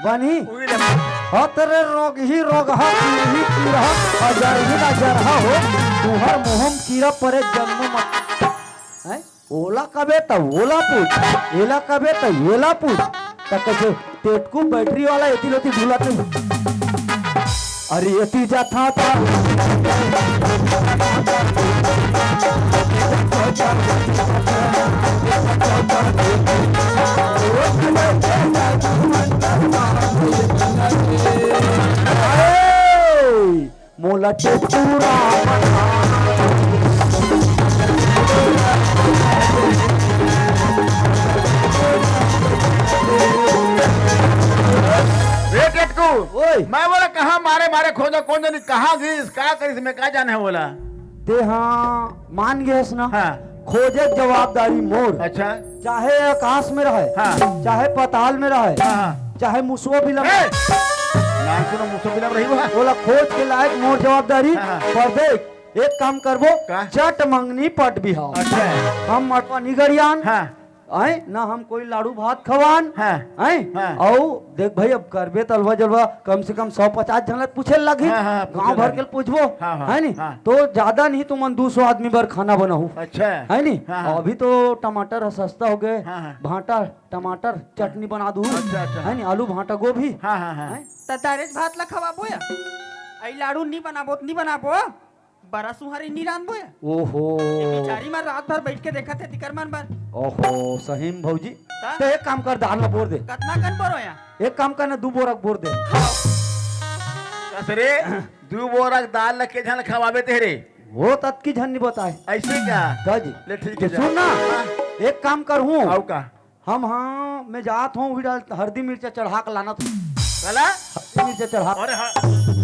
बनही? उही ले पूछ। हतरे रोग ही रोग हा, पीढ़ी पीढ़ा, अजर ही ना जरहा हो, तुहर मुहम कीरा परे जन्म मत। हैं? ओला कबे त ओला पूछ, एला कबे त एला पूछ। त कइसे टेटकू बैटरी वाला एती लोती ढूलत नहीं। अरे एती जाथा था। मोला टेटुरा बना। ए टेटकू, ओए। मैं बोला कहाँ मारे मारे खोजा, कौन जानी कहाँ गिस, का करिस, मैं का जाने है बोला। ते हाँ मान गेस ना। हाँ। खोजे जवाबदारी मोर। अच्छा। चाहे आकाश में रहे, हाँ। चाहे पाताल में रहे, हाँ, हाँ। चाहे मुसवा बिलम ए! नाम सुनो, मुसवा बिलम रही हुआ। ओला खोज के लायक मोर जवाबदारी। हाँ, हाँ। पर देख, एक काम करबो, का? चट मंगनी पट बिहाव। अच्छा। हम मटवा निगड़ियान, हाँ। आए ना हम कोई लाड़ू भात खवान, हाँ। आए? हाँ। अउ देख भाई, अब करबे तलवा जलवा, कम से कम सौ पचास झन ला पूछे लगही, हाँ, हाँ, पूछे गांव भर लगही। के पूछबो, हाँ, हाँ, है नी? हाँ। तो ज्यादा नहीं, तुमन दू सौ आदमी बर खाना बनाहू। अच्छा। है नी? हाँ, हाँ। अभी तो टमाटर ह सस्ता हो गए, हाँ, हाँ। भांटा टमाटर चटनी बना दू, अच्छा, अच्छा। है नी, आलू भांटा गोभी। हाँ, हाँ, हाँ। हैं? त दारेच भात ला खवाबो या? अई लाड़ू नी बनाबो त नी बनाबो, बरा सुहारी नी रांधबो या? ओहो। ये बिचारी मन रात भर बैठ के देखत हे तिकर मन बर। ओहो, सही में भौजी। त? त एक काम कर, दाल ला बोर दे। कतना कन बोरो या? एक काम कर ना, दू बोरा के बोर दे। कस रे, दू बोरा के दाल ला के झन खवाबे तेरे? वो ततकी झन नी बताए। ऐसे क्या? त जी। ले ठीक तो है, जा। सुन ना, हाँ। एक काम करहूँ। आऊ का? हम हाँ, मैं जात हूँ, उही डाल हरदी मिर्चा चढ़ा के लानत हूँ। काला? हरदी मिर्चा चढ़ा। अरे ह-,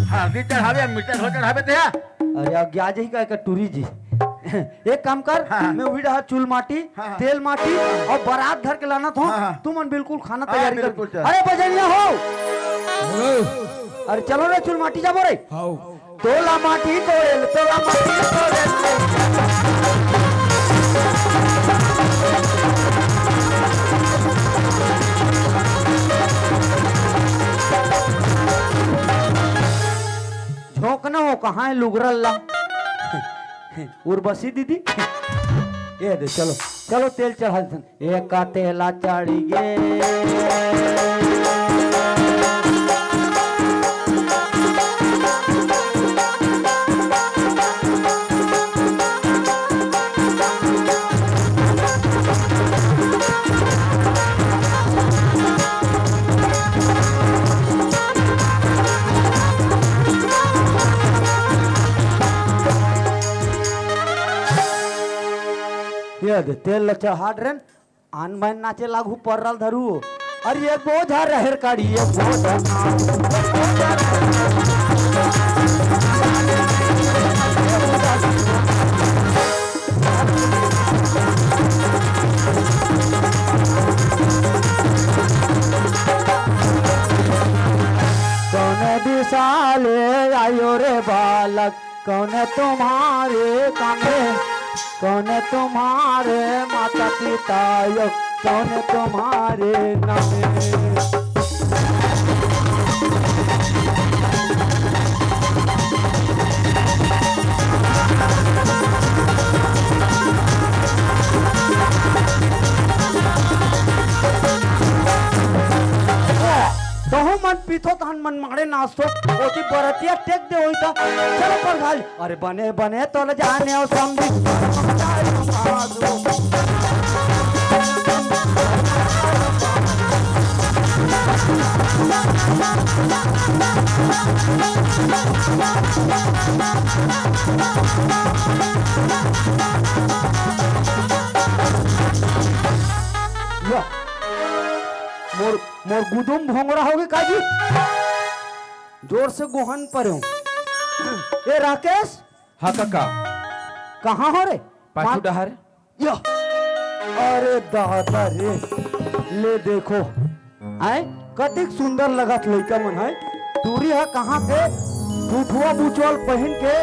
हरदी चढ़ाबे, मिर्चा थोड़ा चढ़ाबे ते हा? अरे अज्ञा जी का, का टूरी जी। एक काम कर, हाँ, हाँ। मैं उही डाल चूल माटी, हाँ, हाँ। तेल माटी अउ बरात धर के लानत हूँ। हाँ, हाँ। तुमन बिल्कुल खाना हाँ, तैयारी कर। बिल्कुल चल। अरे बजनिया हो। अरे चलो रे चूल माटी जाबो रे। हाँ। तोला माटी कोयल, तोला माटी कोयल। झोंकना हो कहाँ है लुगरल ला? उर्वशी दीदी, ये दे, चलो, चलो तेल चढ़ा देथन। एका तेला चढ़ी गे। ये दे, तेल ला चढ़ा डरेन। आन मन नाचे लागू पर्रल धरू। अरे ये बोझा रहर काढ़ी, ये बोझा। कौन दिशा ले आयो रे बालक? कौन तुम्हारे कामे, कौन तुम्हारे माता पिता यो, कौन तुम्हारे नामे। तहु मन पीथो तहन मन माड़े नाचतो, ओती बरतिया टेक दे होई ता। चलो पर भाई, अरे बने बने तोल जाने ओ समधी। या, मोर, मोर गुदुम भोंगड़ा होगे काजी। जोर से गोहन परे हो। ए राकेश, हाँ काका। कहाँ हो रे? पाछू मार- डहर। या। अरे दादा रे, ले देखो, आय, कतिक सुंदर लगत लइका मन है। टूरी ह कहाँ के फुफुआ बुचवल पहिन के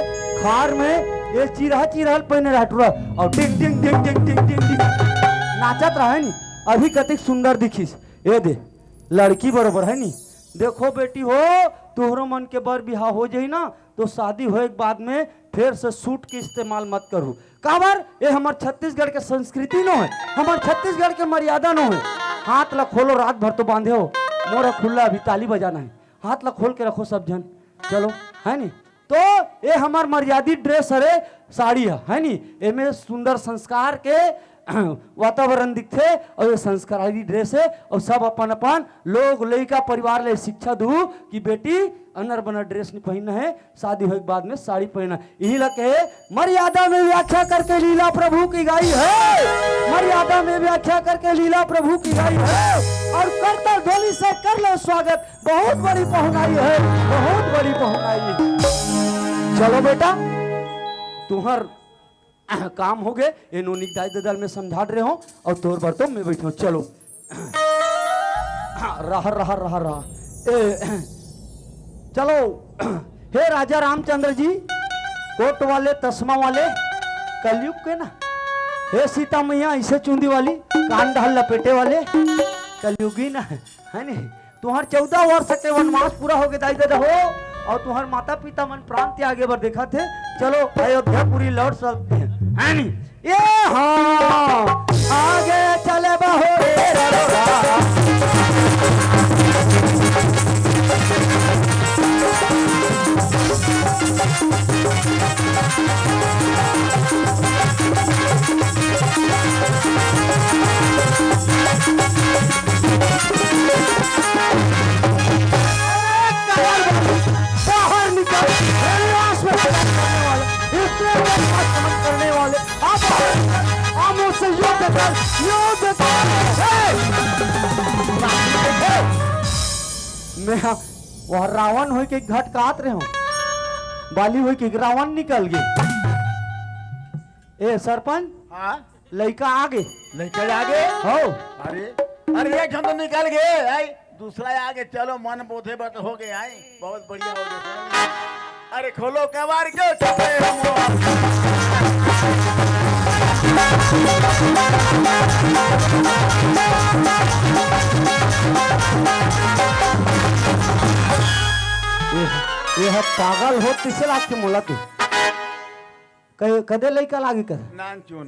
खार में ये चिरहा चिरहल पहिने रहा टूरा, और टिंग टिंग टिंग टिंग टिंग टिंग टिंग नाचत रहे नी। अभी कतिक सुंदर दिखिस। ये दे, लड़की बरोबर है नी। देखो बेटी हो, तुहरो मन के बर बिहाव हो जाही ना, तो शादी होए के बाद में फेर से सूट के इस्तेमाल मत करहू। काबर? ये हमर छत्तीसगढ़ के संस्कृति नो है, हमर छत्तीसगढ़ के मर्यादा नो है। हाथ ला खोलो, रात भर तो बांधे हो, मोर खुल्ला अभी ताली बजाना है। हाथ ला खोल के रखो सब झन, चलो, है नी? तो ये हमर मर्यादित ड्रेस हरे, साड़ी है, है नी? एमे सुंदर संस्कार के वातावरण दिखथे, और ये संस्कारी ड्रेस है, और सब अपन अपन लोग लइका परिवार ले शिक्षा दू कि बेटी अनर बनर ड्रेस नहीं पहनना है, शादी होए के बाद में साड़ी पहनना। यही ला कहे, मर्यादा में व्याख्या करके लीला प्रभु की गाई है, मर्यादा में व्याख्या करके लीला प्रभु की गाई है। और करताल ध्वनि से कर लो स्वागत, बहुत बड़ी पहुनाई है, बहुत बड़ी पहुनाई है। चलो बेटा, तुम्हार काम हो गए, ये नोनी दाई ददा ल मैं समझात रहे हो, और तोर बर तो मैं बैठे हो। चलो, रहा, रहा, रहा, रहा। ए, चलो, हे राजा रामचंद्र जी, कोट वाले, तस्मा वाले, कलयुग के ना, हे सीता मैया, ऐसे चूंदी वाली, कान डाल लपेटे वाले, कलयुगी ना, है नहीं? तुहर चौदह वर्ष के वनवास पूरा हो गए दाई ददा हो, और तुहर माता पिता मन प्राण त्यागे बर देखा थे। चलो, अयोध्यापुरी लौट सकते हैं, है नी? ये हाँ, आगे चले बहो रे रघुरा। बाहर निकल, विनाश में प्रवेश करने वाले, इतने में प्रवेश करने वाले, आप बाहर निकल, आप मुझसे युद्ध कर, युद्ध कर। हे! हे! मैं वह रावण होय के घटकात रहे हूँ, बाली होय के रावण निकल गए। ए सरपंच, हाँ? लइका आगे। लइका आगे? हो। अरे, अरे, एक झन तो निकल गए, आई, दूसरा आगे, चलो, मन बोधे बत हो गए, आई, बहुत बढ़िया हो गए। अरे, खोलो केवाड़ के, चले हम। ये, ये ह पागल हो, किसे लाग के मोला तू? क-, कदे लइका लागे कर? नानचुन।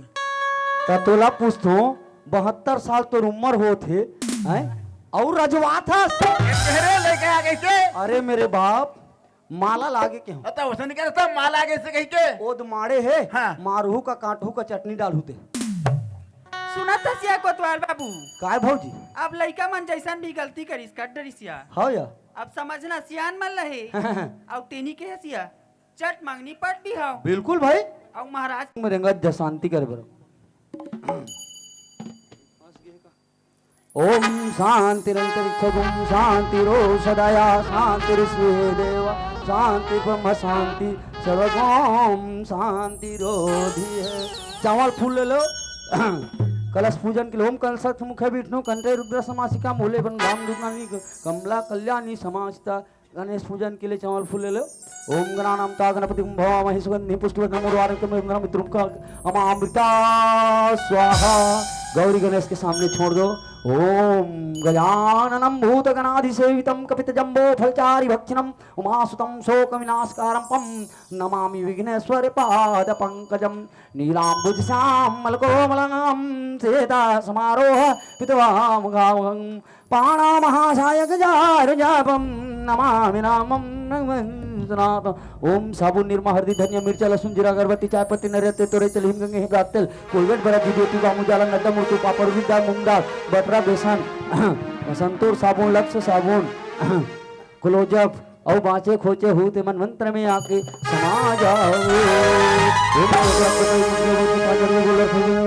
त तोला पूछथों, बहत्तर साल तोर उम्र होत हे, हैं? अउ रजवात हस? ये तेरे लइका आ गइसे? अरे मेरे बाप, माला लागे के हो। अ, त ओसन के त माला आगे से कहि के? ओद माड़े हे, हाँ। मारहू का काटहू का चटनी डालहू ते। सुनत हस या कोतवाल बाबू? काय भौजी? अब लइका मन जइसन भी गलती करिस, कर डरिस या। हाँ या। अब समझना सियान मन ल हे। अउ तेनी के हस या। चट मंगनी पट बिहाव। बिल्कुल भाई। अउ महाराज। में रेंगत जा शांति करे बर। ओम शांतिरंतरिक्षगुम शांतिरोषधया शांतिरिश्वे देव शांति ब्रह्म शांति सर्वगोम शांतिरोधि है। चावल फूल ले लो। कलश पूजन के लिए ओम कलशस्थ मुखे विष्णु कंठे रुद्र समासिका मूले बन राम दुर्गानी कमला कल्याणी समासिता। गणेश पूजन के लिए चावल फूल ले लो। ओम गणानां त्वा गणपतिं हवामहे सुगंधिं पुष्टिवर्धनम् उर्वारुकमिव वरुणम् अमामृता स्वाहा। गौरी गणेश के सामने छोड़ दो। ओम गजाननं भूतगणाधिसेवितं कपितजम्बोफलचारिभक्षिणं उमासुतं शोकविनाशकारकं नमामि विघ्नेश्वर पादपंकजं। नीलाम्बुज श्यामल कोमलांगं सीता समारोह पितवा मुखामुखं पाणा महासाय गजार जापम नमामि रामम नमः सनातन। ओम साबुन निरमा हरदी धनिया मिर्चा लहसुन जीरा अगरबत्ती चाय पत्ती नरियल तेल तोरई तेल हिम गंगे हिम रात तेल कोलगेट बरा जीव ज्योति बाम उजाला नड्डा मुर्तू पापड़ उड़ीद दाल मूंग दाल बटरा बेसन संतूर साबुन लक्स साबुन क्लोजअप अउ बाँचे खोचे हू ते मन मंत्र में आके समा जाओ। हे मोर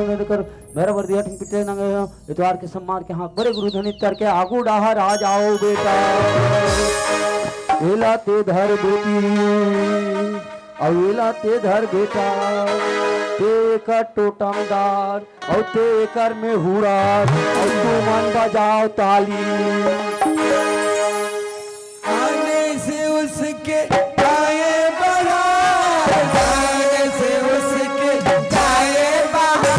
रक्त कर, मेरा वर्दी हठ पिटे नंगे हो, इतवार के सम्मान के हाँक बरे गुरु धनी तर के आगू डाहर आ जाओ बेटा। एला ते धर बेटी, अउ एला ते धर बेटा, ते कर टोटमदार, अउ तेकर में हुड़ार, अउ तुमन बजाव ताली। आने से उसके आए बहार, आने से उसके आए बहार।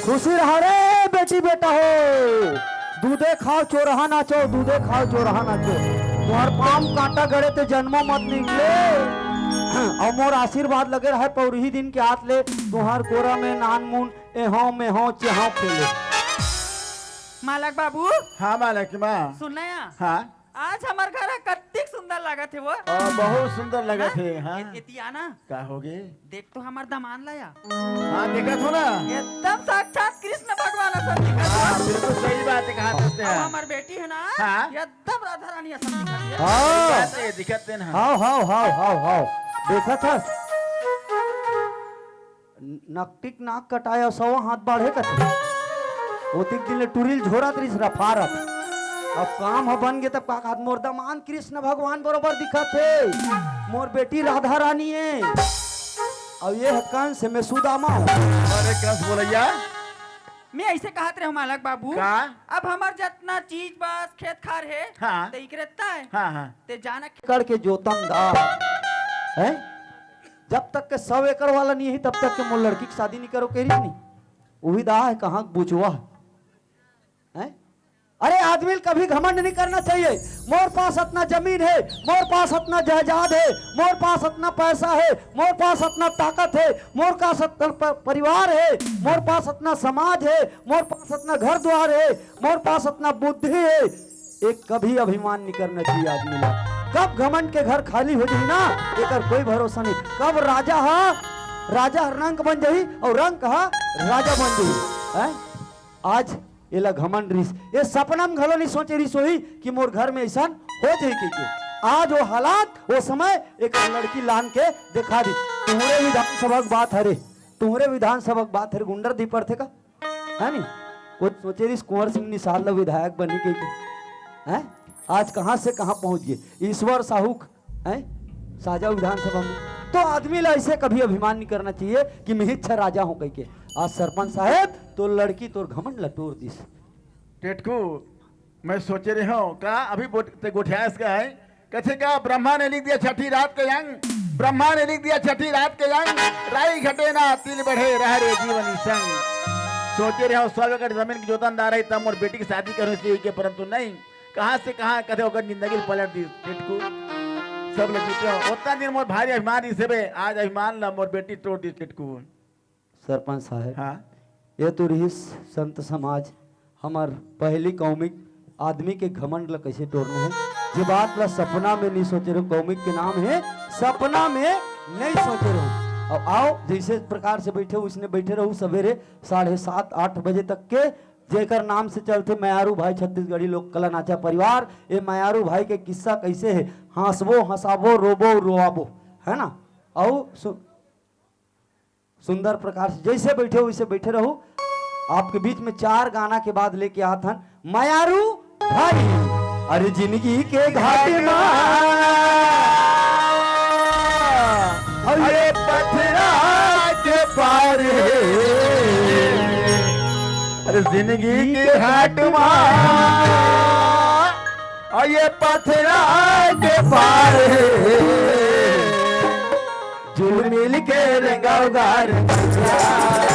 खुशी रहा रे बेटी बेटा हो। दूधे खाव चोरहा नाचो, दूधे खाव चोरहा नाचो। तुहर पाम कांटा गड़े ते जन्मो मत निकले। अउ मोर आशीर्वाद लगे रहे पौरही दिन के हाथ ले, तुहर कोरा में नान मुन एहो मेहो चेहो खेले। मालक बाबू। हाँ मालक माँ। सुन ना या। हाँ। आज हमर घर ह कत्तिक सुंदर लागत हे वो। हाँ, बहुत सुंदर लगत हाँ? हे, हाँ। ए-, एती आना। का होगे? देख तो हमर दमान ला या। हाँ, देखत हो ना। एकदम साक्षात कृष्ण भगवान असन दिखत हे। हाँ, बिल्कुल सही बात हे, कहा करते अउ हैं। हमर बेटी हे ना, हाँ। एकदम राधा रानी असन दिखत हे। हाँ। बात हे, दिखत हे ना। हाव, हाव, हाव, हाव, हाव। देखत हस? न-, नकटिक नाक कटाय अउ सवा हाथ बाढ़े कथे। ओतिक दिन ले टुरी ल झोरत रिहिस रफारफ। अब काम ह बन गे तब का कहत, मोर दमान कृष्ण भगवान बरोबर दिखत हे, मोर बेटी राधा रानी हे, अउ ये ह कंस हे, मैं सुदामा हूँ। अरे कंस बोलैया। मैं अइसे कहत रहेंव मालक बाबू, का? अब हमर जतना चीज बस खेत खार हे, हाँ। ते इकरे तय। हाँ, हाँ। ते जाना एकड़ के जोतन दा। हैं? जब तक के सौ एकड़ वाला नइ हे, तब तक के मोर लड़की के शादी नइ करो कहिस नहीं। उही दा हे कहाँ के बुचवा हे। हैं? अरे आदमी ल कभी घमंड नहीं करना चाहिए। मोर पास अतना जमीन हे, मोर पास अतना जायदाद हे, मोर पास अतना पैसा हे, मोर पास अतना ताकत हे, मोर पास अतना प-, परिवार हे, मोर पास अतना समाज हे, मोर पास अतना घर द्वार हे, मोर पास अतना बुद्धि हे। एक कभी अभिमान नहीं करना चाहिए आदमी ला। कब घमंड के घर खाली हो जाही ना, एकर कोई भरोसा नहीं। कब राजा ह, राजा ह रंक बन जाही अउ रंक ह राजा बन जाही। हैं? आज एला घमंड रिहिस, ये सपना में घलो नहीं सोचे रिहिस होही कि मोर घर में अइसन हो जाही कहिके। आज वो हालात, वो समय एक लड़की लान के देखा दी। तुम्हरे विधानसभा के बात हरे, तुम्हरे विधानसभा के बात हरे, गुंडरदेही पड़थे का? है नी? वो सोचे रिहिस कुंवर सिंह निषाद ला विधायक बनही कहिके। हैं? आज कहाँ से कहाँ पहुँच गे। ईश्वर साहू क-, हैं? साजा विधानसभा में। तो आदमी ला अइसे कभी अभिमान नहीं करना चाहिए कि मैं ही अच्छा राजा हूँ कहिके। आज सरपंच साहेब, तोर लड़की तोर घमंड ला टोर दिस। टेटकू, मैं सोचे रहेंव का अभी बोट-, ते गोठियास का है? कथे का ब्रह्मा ने लिख दिया छठी रात के अंग, ब्रह्मा ने लिख दिया छठी रात के अंग, राई घटे ना तिल बढ़े रह रे जीवन संग। सोचे रहेंव सौ एकड़ जमीन के जोतनदार हे तब मोर बेटी के शादी करूँ से के, परंतु नहीं, कहाँ से कहाँ कथे ओकर जिंदगी ल पलट दिस टेटकू। सब ल जीते हो। ओतना दिन मोर भारी अभिमान रिहिस हे बे, आज अभिमान ला मोर बेटी टोर दिस टेटकू। सरपंच साहेब, हाँ। ये तो रिहिस संत समाज, हमर पहली कौमिक आदमी के घमंड ला कइसे टोरना हे। जे बात ला सपना में नहीं सोचे रहेंव, कौमिक के नाम हे, सपना में नहीं सोचे रहेंव। अब आओ, जइसे प्रकार से बइठे हो, वइसने बइठे रहू। सवेरे साढ़े सात, आठ बजे तक के जेकर नाम से चलथे मयारू भाई छत्तीसगढ़ी लोक कला नाचा परिवार। ये मयारू भाई के किस्सा कइसे हे, हाँसबो, हँसाबो, रोबो, रोआबो, है ना? अउ सु-, सुंदर प्रकार से जइसे बइठे हो, वइसे बइठे रहू। आपके बीच में चार गाना के बाद लेके आत हन मयारू भाई। अरे जिंदगी के घाट मा, अरे पथरा के पार हे, अरे जिंदगी के घाट मा, अउ ये पथरा के पार हे। जुल मिल के रेंगाव गार नैया,